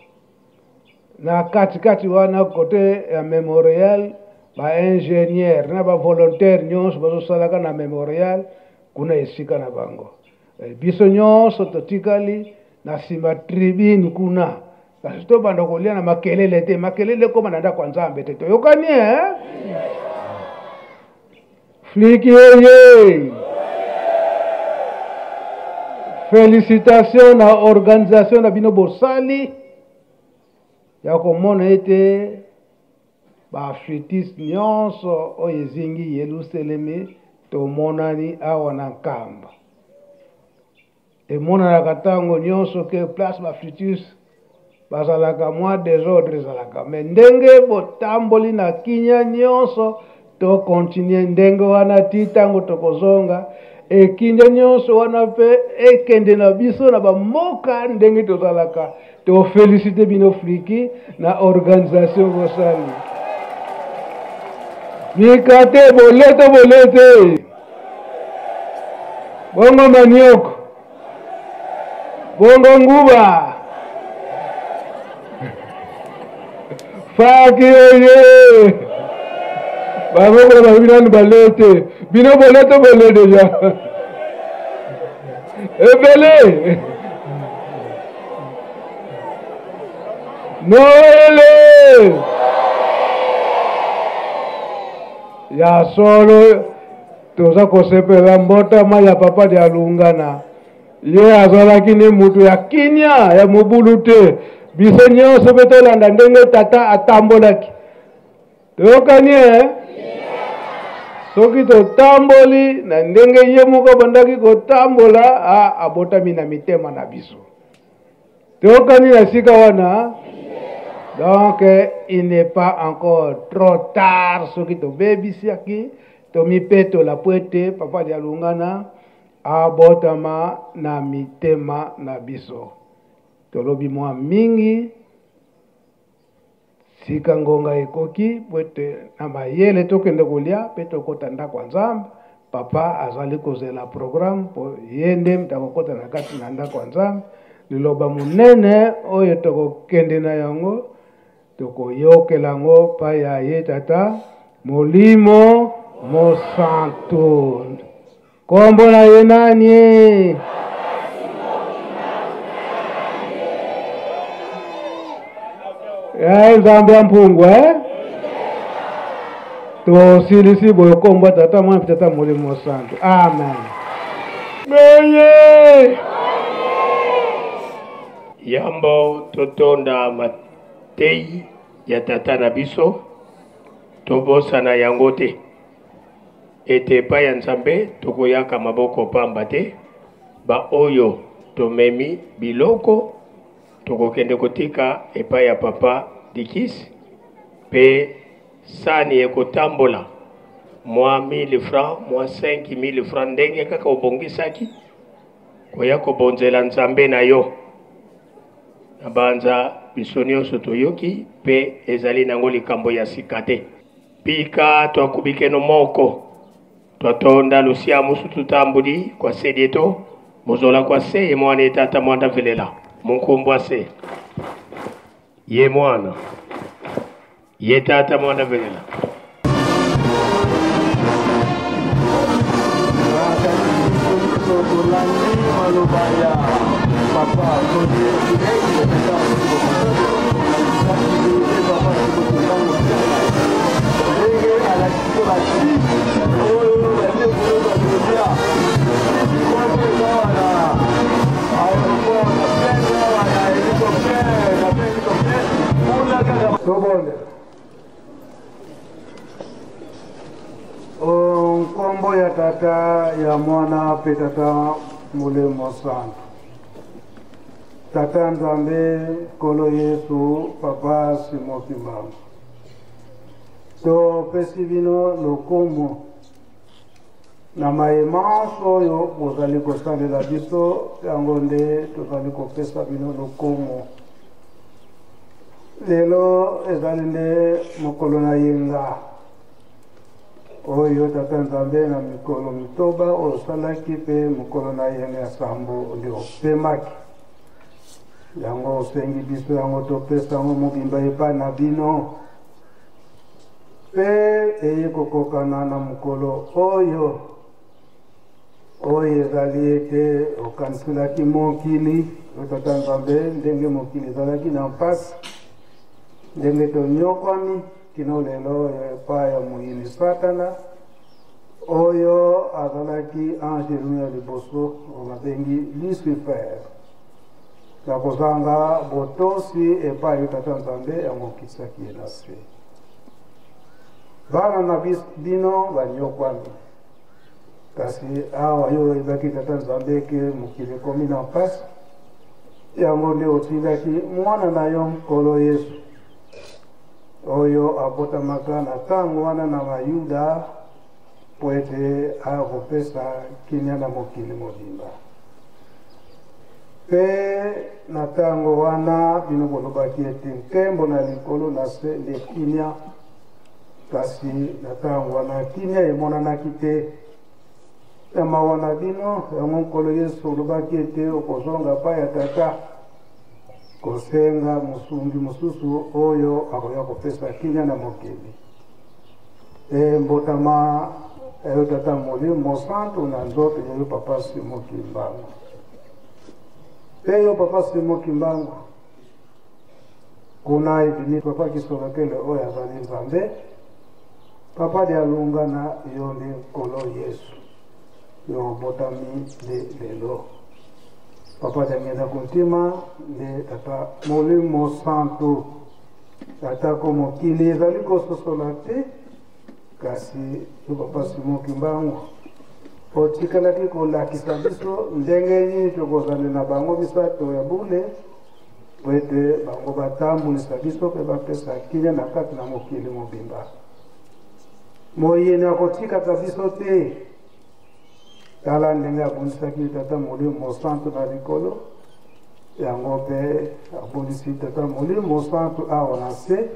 Na katikati wana côté ya memorial ba ingénieur na ba volontaire nyonso bazosalaka na memorial kuna esika na bango. Biso nyonso totikali na nsima tribune kuna, kasi tobanda kolia na makelele te, makelele ekoma na ndako ya Nzambe te. Toyokani, eh? Fliki oye! Félicitations na organisation na bino bosali ya komona ete Ba-afritis nyonso oyo ezingi Yelusalemi tomonani awa na Nkamba. Emonanaka ntango nyonso ke place ba-afritis bazalaka mwa desordre ezalaka, me ndenge botamboli na kinya nyonso, tokontinue ndenge wana ti ntango tokozonga. Ekinja nyonso wana mpe ekende na biso na bamboka ndenge tozalaka. Tofelisite bino fliki na organisation bosali. Mikate bolete bolete, bongo manioko, bongo nguba, faki oye bango kuna balobi nanu balete bino bolete bole deja ebele. Noele ya solo, toza kosepela mbotama ya papa Dialungana. Ye azalaki nde moto ya kimia, ya mobulu te. Biso nyonso mpe tolanda ndenge tata atambolaki. Toyokani e? Soki totamboli na ndenge ye moko abandaki kotambola, a abotami na mitema na biso. Toyokani na sika wana? Donc il n'est pas encore trop tard soki tobebisaki, tomipetola po ete papa Dialungana abotama na mitema na biso. Tolobi mwa mingi, sika ngonga ekoki po ete na mayele tokende kolia mpe tokota ndako ya Nzambe. Papa azali kozela programme po ye nde moto akokota na kati na ndako ya Nzambe. Liloba monene oyo tokokende na yango, tokoyokela yango pa ya ye Tata Molimo Mosantu. Kombo na ye nani? Eh, Nzambe ya mpungu eh? Tosilisi boye kombo ya Tata Mwana mpe Tata Molimo Mosantu. Amen. Beye yambo totonda matei ya tata na biso, tobosana yango te ete epai ya Nzambe tokoyaka maboko pamba te. Baoyo tomemi biloko tokokende kotika epai ya papa Dikis, mpe sani ekotambola mwa 1000 francs, mwa 5000 francs, ndenge kaka obongisaki koya kobonzela Nzambe na yo. Na banza biso nyonso toyoki, mpe ezali nango likambo ya sika te. Pika twakubikeno moko twatonda lusia musu tutambuli kwa sedieto muzola kwa se ye mwana etata mwanda velela munkumbwa se ye mwana ye tata mwanda velela. Tolandi maloba ya papa ndenge alakisi basi oyo batekoya eza wana aéroport na plein awa na hélicoptère, na plein hélicoptère kuna kaka. Tobonde nkombo ya Tata, ya Mwana mpe Tata Molimo Santu. Tata Nzambe, Nkolo Yesu, Papa Simon Kimbangu, topesi bino lokumu na maye manso oyo bozali kosalela biso. Yango nde tozali kopesa bino lokumu. Lelo ezali nde mokolo na yenga oyo Tata Nzambe na mikolo mitoba oyo osalaki, mpe mokolo na yenga ya sambo nde opemaki. Yango osengi biso yango topesa yango mobimba epai na bino, mpe eye kokokana na mokolo oyo oyo ezali ete okaniselaki mokili oyo, Tata Nzambe, ndenge mokili ezalaki na mpasi, ndenge tonyokwami kino lelo oyo epai ya moyini Satana oyo azalaki angelu ya liboso oyo babengi Lucifer, ya kozanga botosi epai yo, Tata Nzambe, yango okisaki ye na se. Bana na bino banyokwami. Kasi awa yo oyebaki Tata Nzambe eke mokili ekomi na mpasi, yango nde otindaki mwana na yo Nkolo Yesu, oyo abotamaka na ntango wana na Bayuda, mpo ete aya kopesa kimia na mokili mobimba. Mpe na ntango wana bino bolobaki ete nkembo na likolo na se nde kimia, kasi na ntango wana kimia emonanaki te. Na mawa na bino yango Nkolo Yesu olobaki ete okozonga epai ya Tata kosenga mosungi mosusu oyo akoya kopesa kimia na mokili. E mbotama ya yo Tata Molimo Mosantu na nzoto ya yo Papa Simon Kimbangu. Mpe yo Papa Simon Kimbangu, kuna ebimi Papa Kisolokele oyo azali Nzambe, Papa Dialunga na yo nde Nkolo Yesu, yo obotami nde lelo. Papa Diangienda Kuntima nde Tata Molimo Santu. Atako mokili ezali kososola te, kasi yo Papa Simon Kimbangu otikalaki kolakisa biso ndenge nini tokozala na bango misato ya bule, mpo ete bango batambwisa biso mpe bapesa kimia na kati na mokili mobimba. Moyini akotikaka biso te. Tala ndenge abundisaki Tata Molimo Mosantu na likolo, yango mpe abundisi Tata Molimo Mosantu awa na se,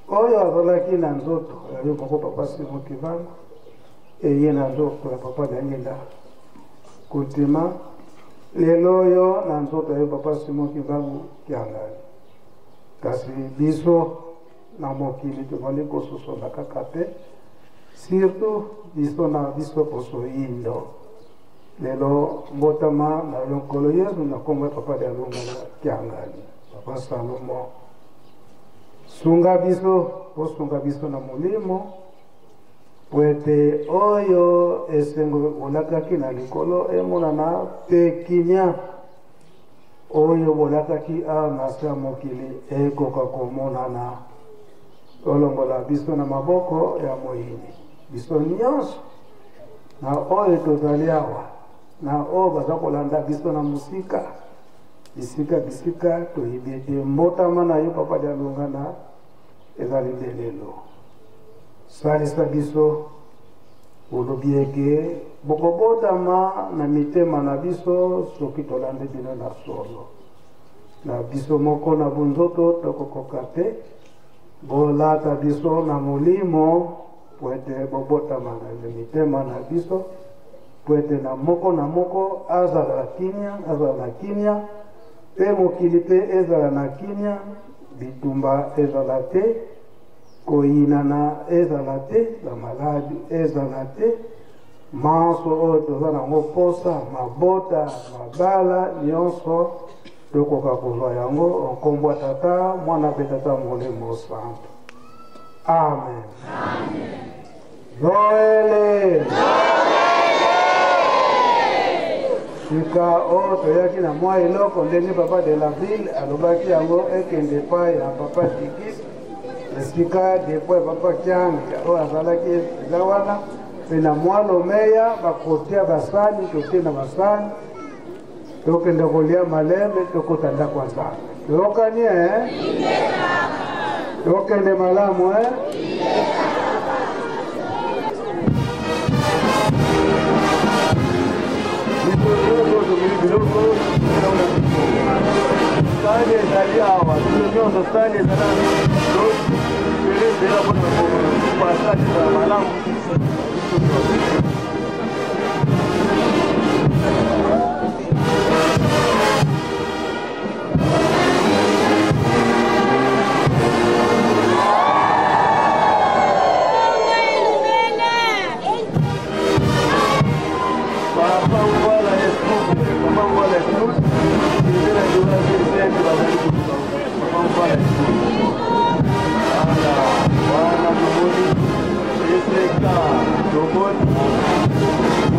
oyo azalaki na nzoto ya yo moko Papa Simon Kimbangu, eye na nzoto ya Papa Diangienda Kuntima, lelo oyo na nzoto ya yo Papa Simon Kimbangu Kiangani. Kasi biso na mokili tozali kososola kaka te, surtout biso na biso poso yindo. Lelo mbotama na yo Nkolo Yesu na kombo ya Papa Dialungana Kiangani, Papa Salomo, sunga biso, osunga biso na molimo, po ete oyo esengo bolakaki na likolo emonana pe kimia oyo bolakaki awa na se ya mokili ekoka komonana. Tolongola biso na maboko ya moyini, biso nyonso na oyo tozali awa na oyo baza kolanda biso na mosika, bisika bisika toyebi ete mbotama na yo Papa Dialungana ezali nde lelo. Salisa biso, olobi eke bokobotama na mitema na biso soki tolandi bino na solo. Na biso moko na bonzoto tokokoka te, bolata biso na molimo po ete bobotama na mitema na biso, po ete na moko na moko azala na kimia, azala na kimia, pe mokili pe ezala na kimia, bitumba ezala te, koyinana ezala te, ba maladi ezala te, manso oyo toza nango posa, mabota, mabala, nyonso tokoka kozwa yango nkombo ya Tata, Mwana mpe Tata Molimo Santu. Amen. Noele. Sika oyo toyaki na mwa eloko ndenge papa de la ville alobaki yango ekende epai ya papa Dikis, esika depo ya papa Kiangi oyo azalaki eza wana, mpe na mwa lomeya bakotia basani, totie na basani, tokende kolia malembe, tokota ndako ya Nzambe. Toyokani eh? Tokende malamu eh? Sani ezali awa, biso nyonso sani ezali pele nzela mpona kopasage ezala malamu.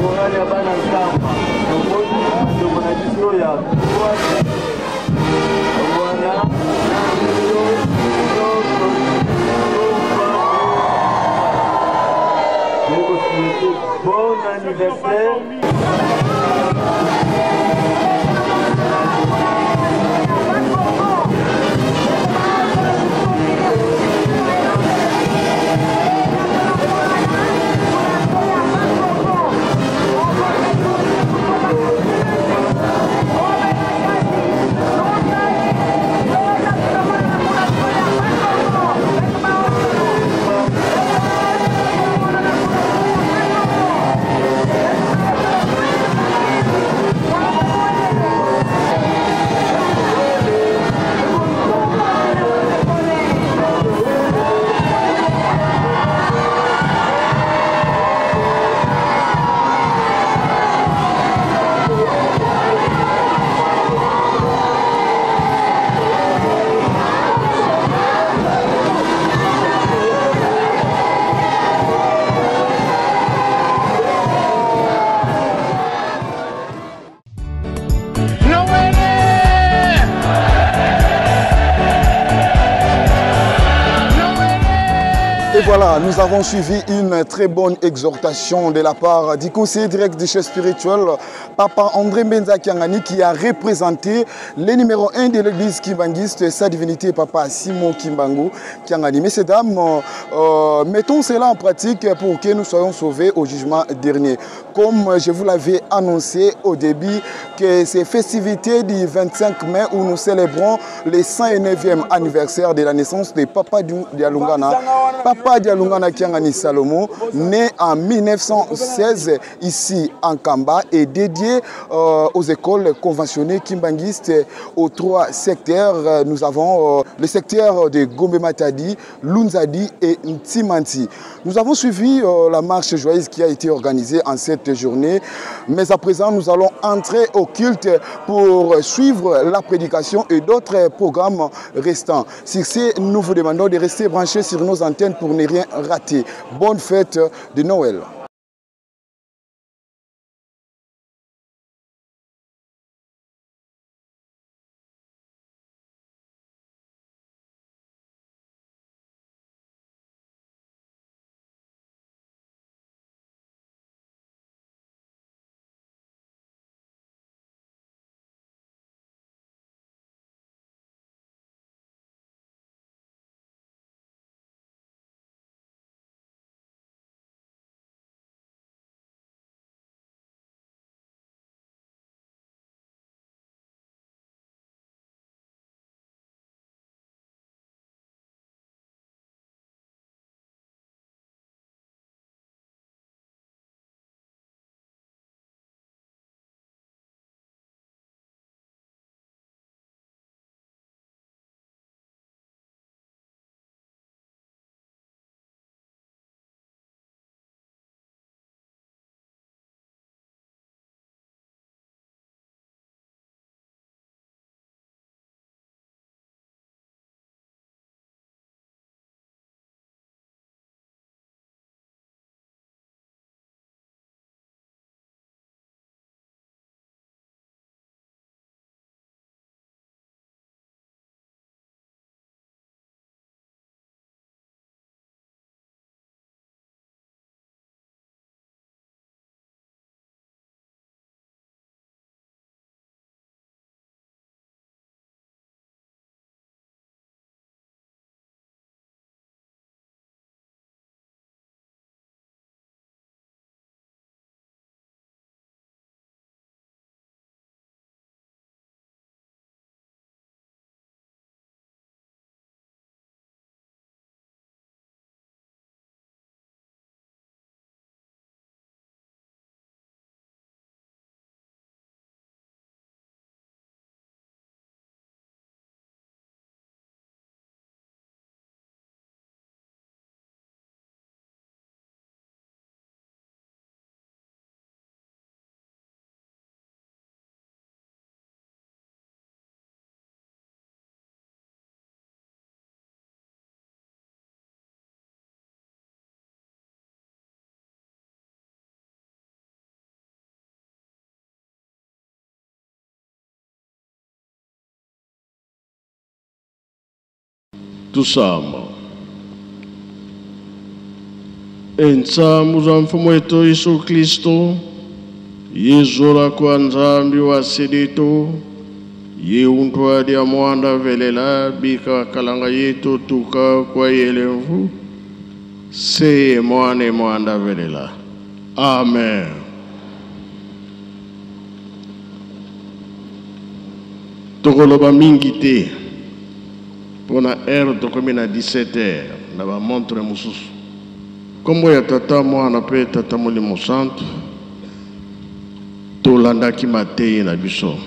Morale ya bana Nkamba, tomoni bandeko na biso ya wana nyonso. Bon anniversaire. Et voilà, nous avons suivi une très bonne exhortation de la part du conseiller direct du chef spirituel, Papa André Mbenza Kiangani, qui a représenté le numéro 1 de l'église kimbanguiste, sa divinité, Papa Simon Kimbangu Kiangani. Messieurs, dames, mettons cela en pratique pour que nous soyons sauvés au jugement dernier. Comme je vous l'avais annoncé au début, que ces festivités du 25 mai où nous célébrons le 109e anniversaire de la naissance de Papa Dialungana, Papa Dialungana Kiangani Salomon, né en 1916 ici en Kamba et dédié aux écoles conventionnées kimbanguistes aux trois secteurs. Nous avons le secteur de Gombe Matadi, Lunzadi et Ntimanti. Nous avons suivi la marche joyeuse qui a été organisée en cette journée, mais à présent nous allons entrer au culte pour suivre la prédication et d'autres programmes restants. Sur ce, nous vous demandons de rester branchés sur nos antennes pour ne rien rater. Bonne fête de Noël. Tusamba. Entsambu za mfumu wetu Yesu Kristo, yezola kwa Nzambi wa sedeto, ye untwa dia mwanda velela bika kalanga yetu tuka kwa yelemvu, se mwane mwanda velela. Amen. Tokoloba mingi te mpona heure tokomi na 17 heures na bamontre mosusu. Nkombo ya Tata, Mwana mpe Tata Molimo Santu, tolandaki mateyi na biso.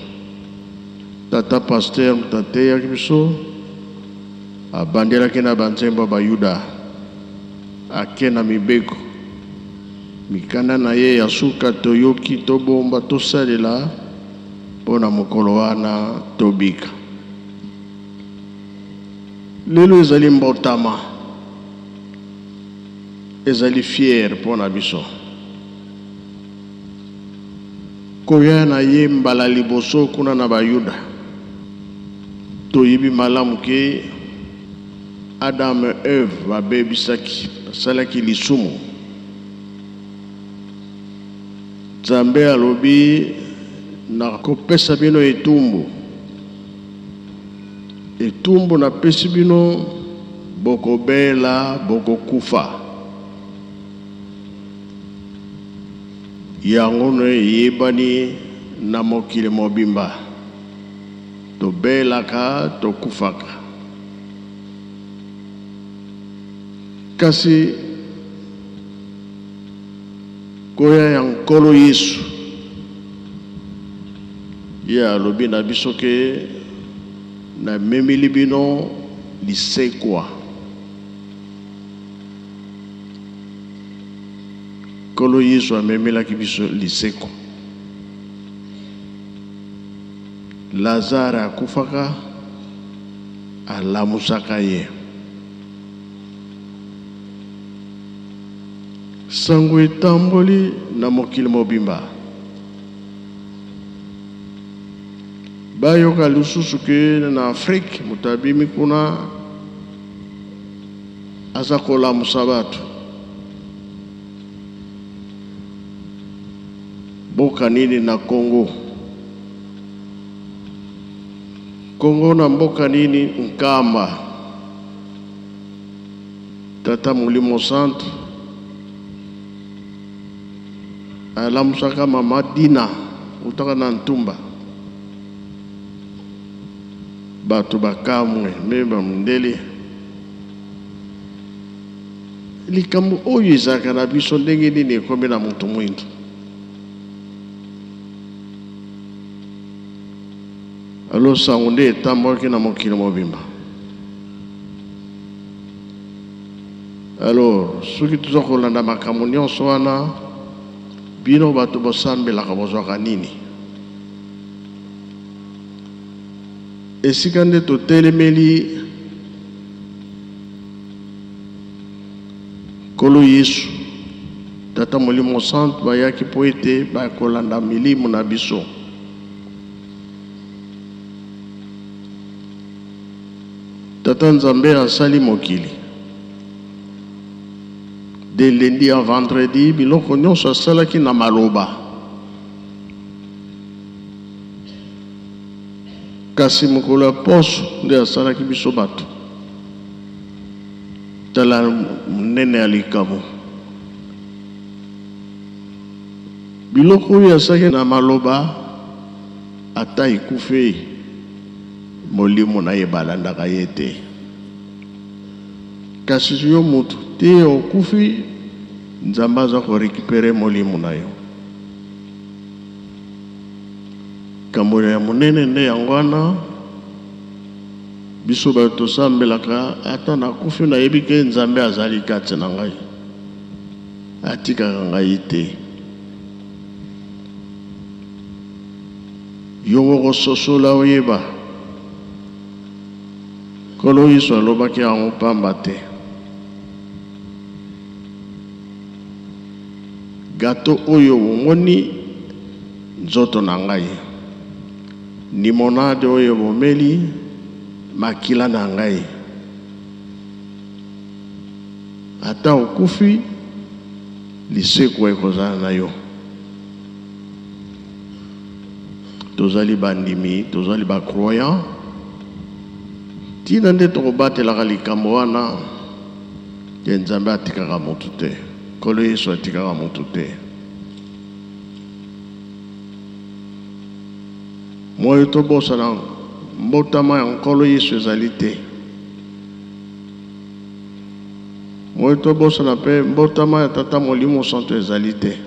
Tata pasteur moto ateyaki biso, abandelaki na banzembo ya Bayuda, ake na mibeko. Mikanda na ye ya suka toyoki, tobomba, tosalela mpo na mokolo wana tobika. Lelo ezali mbotama, ezali fiere mpo na biso. Koya na ye mbala liboso kuna na Bayuda, toyebi malamu ke Adam et Eve babebisaki, basalaki lisumu. Nzambe alobi nakopesa bino etumbu, etumbu napesi bino, bokobela, bokokufa. Yango no eyebani na mokili mobimba, tobelaka, tokufaka. Kasi koya ya Nkolo Yesu, ye alobi na biso ke namemeli bino lisekwa. Nkolo Yesu amemelaki biso lisekwa. Lazare akufaka, alamusaka ye. Sango etamboli na mokili mobimba. Bayoka lisusu ke na Afrique moto abimi kuna aza kolamusa bato. Mboka nini na Congo? Congo na mboka nini? Nkamba. Tata Molimo Santu alamusaka mama Dina utaka na Ntumba. Bato bakamwe me bamundele. Likambo oyo ezalaka na biso ndenge nini ekomi na moto mwindu? Alors sango nde etambolaki na mokili mobimba. Alors soki toza kolanda makambo nyonso wana, bino bato bosambelaka bozwaka nini? Esika nde totelemeli Nkolo Yesu, Tata Molimo Santu bayaki mpo ete bakolanda milimo na biso. Tata Nzambe asali mokili de lundi à vendredi, biloko nyonso asalaki na maloba. Kasi mokolo ya poso nde asalaki biso bato. Tala monene ya likambo. Biloko oyo asalaki na maloba, ata ekufi, molimo na ye balandaka ye te. Kasi yo moto te okufi, Nzambe aza ko recuperer molimo na yo. Likambo ya monene nde yango wana. Biso bato tosambelaka, ata nakufi nayebi ke Nzambe azali kati na ngai, atikaka ngai te. Yo okososola oyeba. Nkolo Yesu alobaki yango pamba te. Gato oyo omoni nzoto na ngai. Limonade oyo bomeli, makila na ngai. Ata okufi, Lisekwa ekozala na yo. Tozali bandimi, tozali ba croyants. Tina nde tokobatelaka likambo wana te. Nzambe atikaka motu te, Nkolo Yesu atikaka motu te. Moyo tobosana mbotama ya Nkolo Yesu ezali te. Moyo tobosana mpe mbotama ya Tata Molimo Santo ezali te.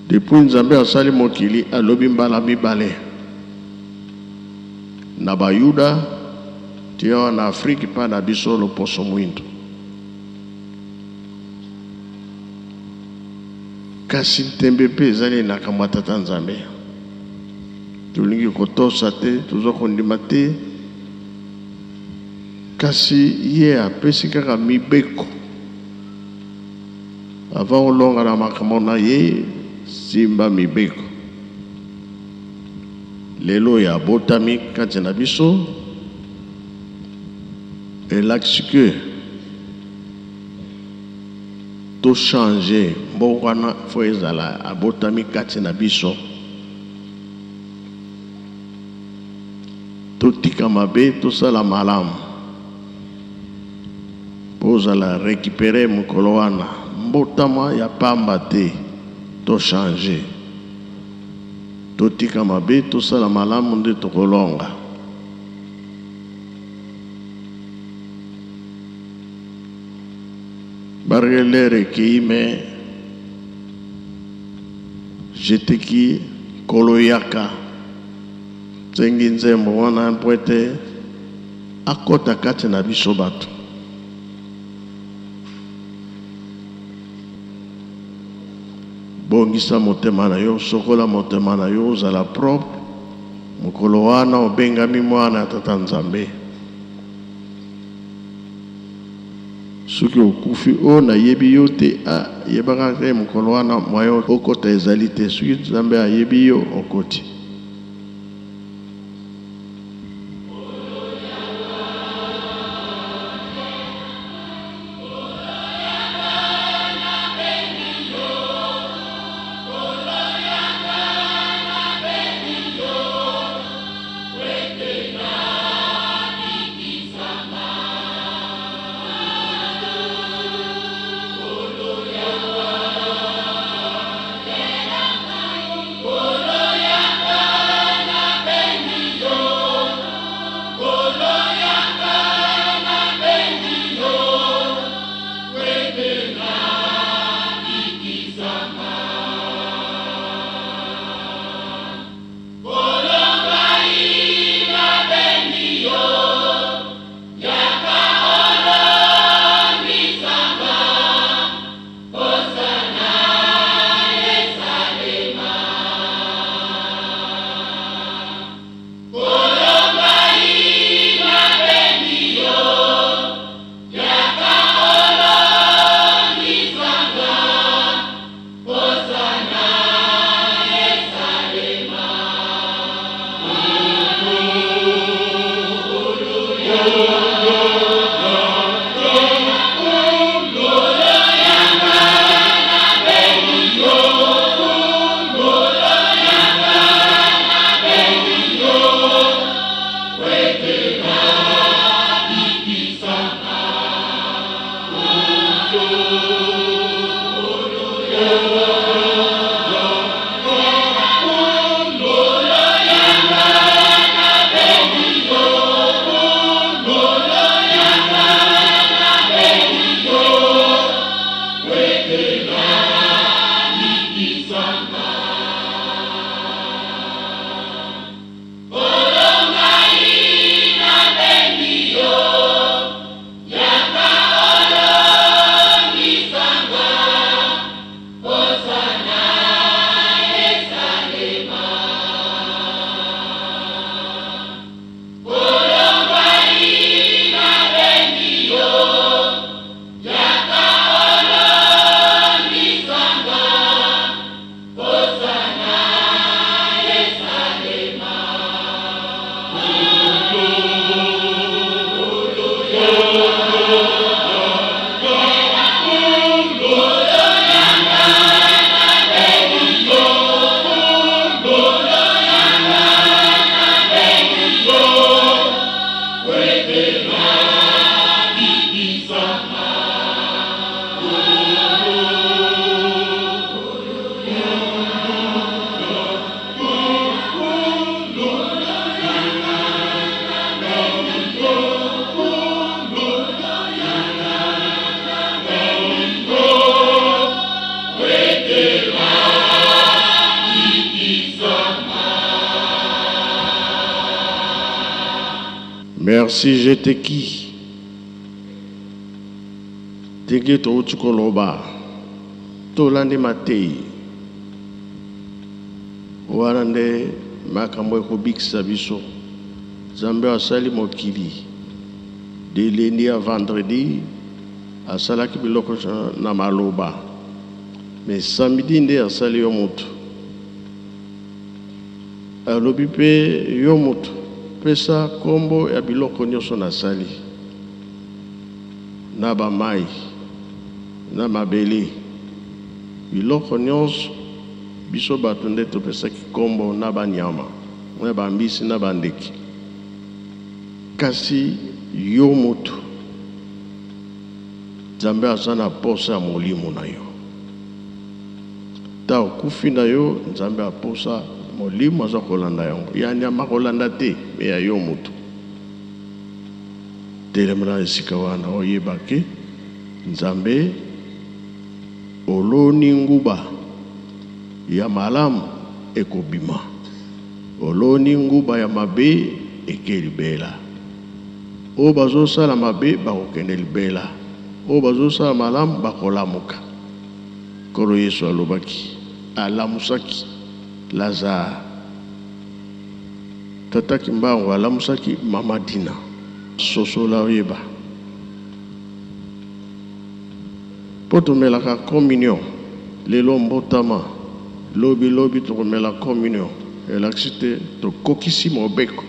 Depuis Nzambe asali mokili, alobi mbala mibale na Bayuda ti awa na Afrique mpa na biso loposo mwindo. Kasi ntembe mpe ezali na kamwa Tata Nzambe. Tolingi kotosa te, toza kondima te, kasi ye apesi kaka mibeko. Avant olonga na makambo na ye, simba mibeko. Lelo oyo abotami kati na biso elakisi ke to changer mbongwana, fo ezala abotami kati na biso. Totika mabe, tosala malamu mpo ozala récupéré mokolo wana. Mbotama ya pamba te, to changer, totika mabe, tosala malamu nde tokolonga. Barelere ekei me jeteki nkolo yaka sengi nzembo wana mpo ete akɔta kati na biso bato. Bongisa motema na yo, sokola motema na yo, ozala propre. Mokolo wana obengami mwana ya Tata Nzambe. Soki okufi oyo nayebi yo te, yebaka te mokolo wana moyen okota ezali te. Soki Nzambe ayebi yo, okoti. Merci Jeteki. Ndenge touti koloba, tolandi mateyi wana nde makambo ekobikisa biso. Nzambe asali mokili de lundi à vendredi, asalaki biloko na maloba, mais samedi nde asali yo moto. Alobi mpe yo moto, pesa kombo ya biloko nyonso nasali, na ba mayi, na mabele, biloko nyonso biso bato nde topesaki kombo na ba nyama, na ba mbisi, na ba ndeke. Kasi yo moto, Nzambe aza na posa ya molimo na yo. Ta okufi na yo, Nzambe aposa molimo aza kolanda yango. Ya nyama kolanda te, me ya yo moto. Telema na esika wana oyeba ke Nzambe oloni nguba ya malamu ekobima, oloni nguba ya mabe eke libela. Oyo bazosala mabe bakokende libela, oyo bazosala malamu bakolamuka. Nkolo Yesu alobaki, alamusaki Lazare. Tata Kimbangu alamusaki Mama Dina. Sosola oyeba. Po tomelaka communion lelo mbotama, lobi lobi tokomela communion, elakisi te tokokisi mobeko.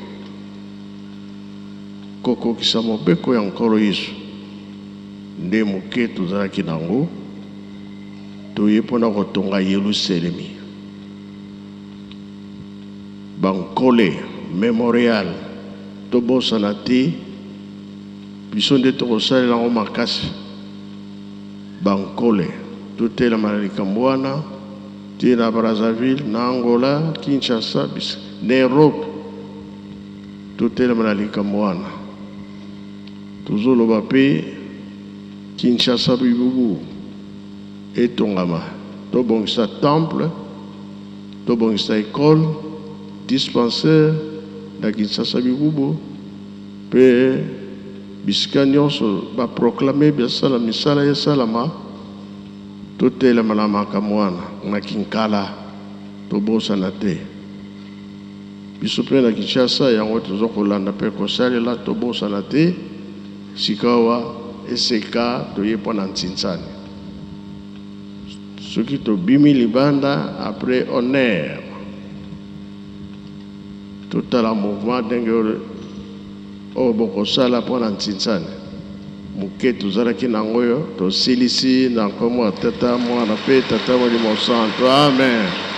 Kokokisa mobeko ya Nkolo Yesu nde moke tozalaki nango, toye mpo na kotonga Yeluselemi. Bankole Memorial, tobosana te, biso nde tokosalela yango makasi. Bankole, totelema na likambo wana, ti na Brazzaville, na Angola, Kinshasa, na Europe, totelema na likambo wana. Tozoloba mpe Kinshasa bibubu etongama, tobongisa temple, tobongisa ecole, dispensaire na Kinshasa bibubu mpe bisika nyonso ba proclamer basala misala esalama, totelema na makambo wana na Kinkala, tobosana te. Biso mpe na Kinshasa yango toza kolanda mpe kosalela, tobosana te. Sikawa eseka toye mpo na Ntsinsani. Soki tobimi libanda après honneur, totala mouvement ndenge oyo bokosala mpo na Ntsinsani. Moke tozalaki nango oyo tosilisi na nkombo ya Tata, Mwana mpe Tata Molimo Santu. Amen.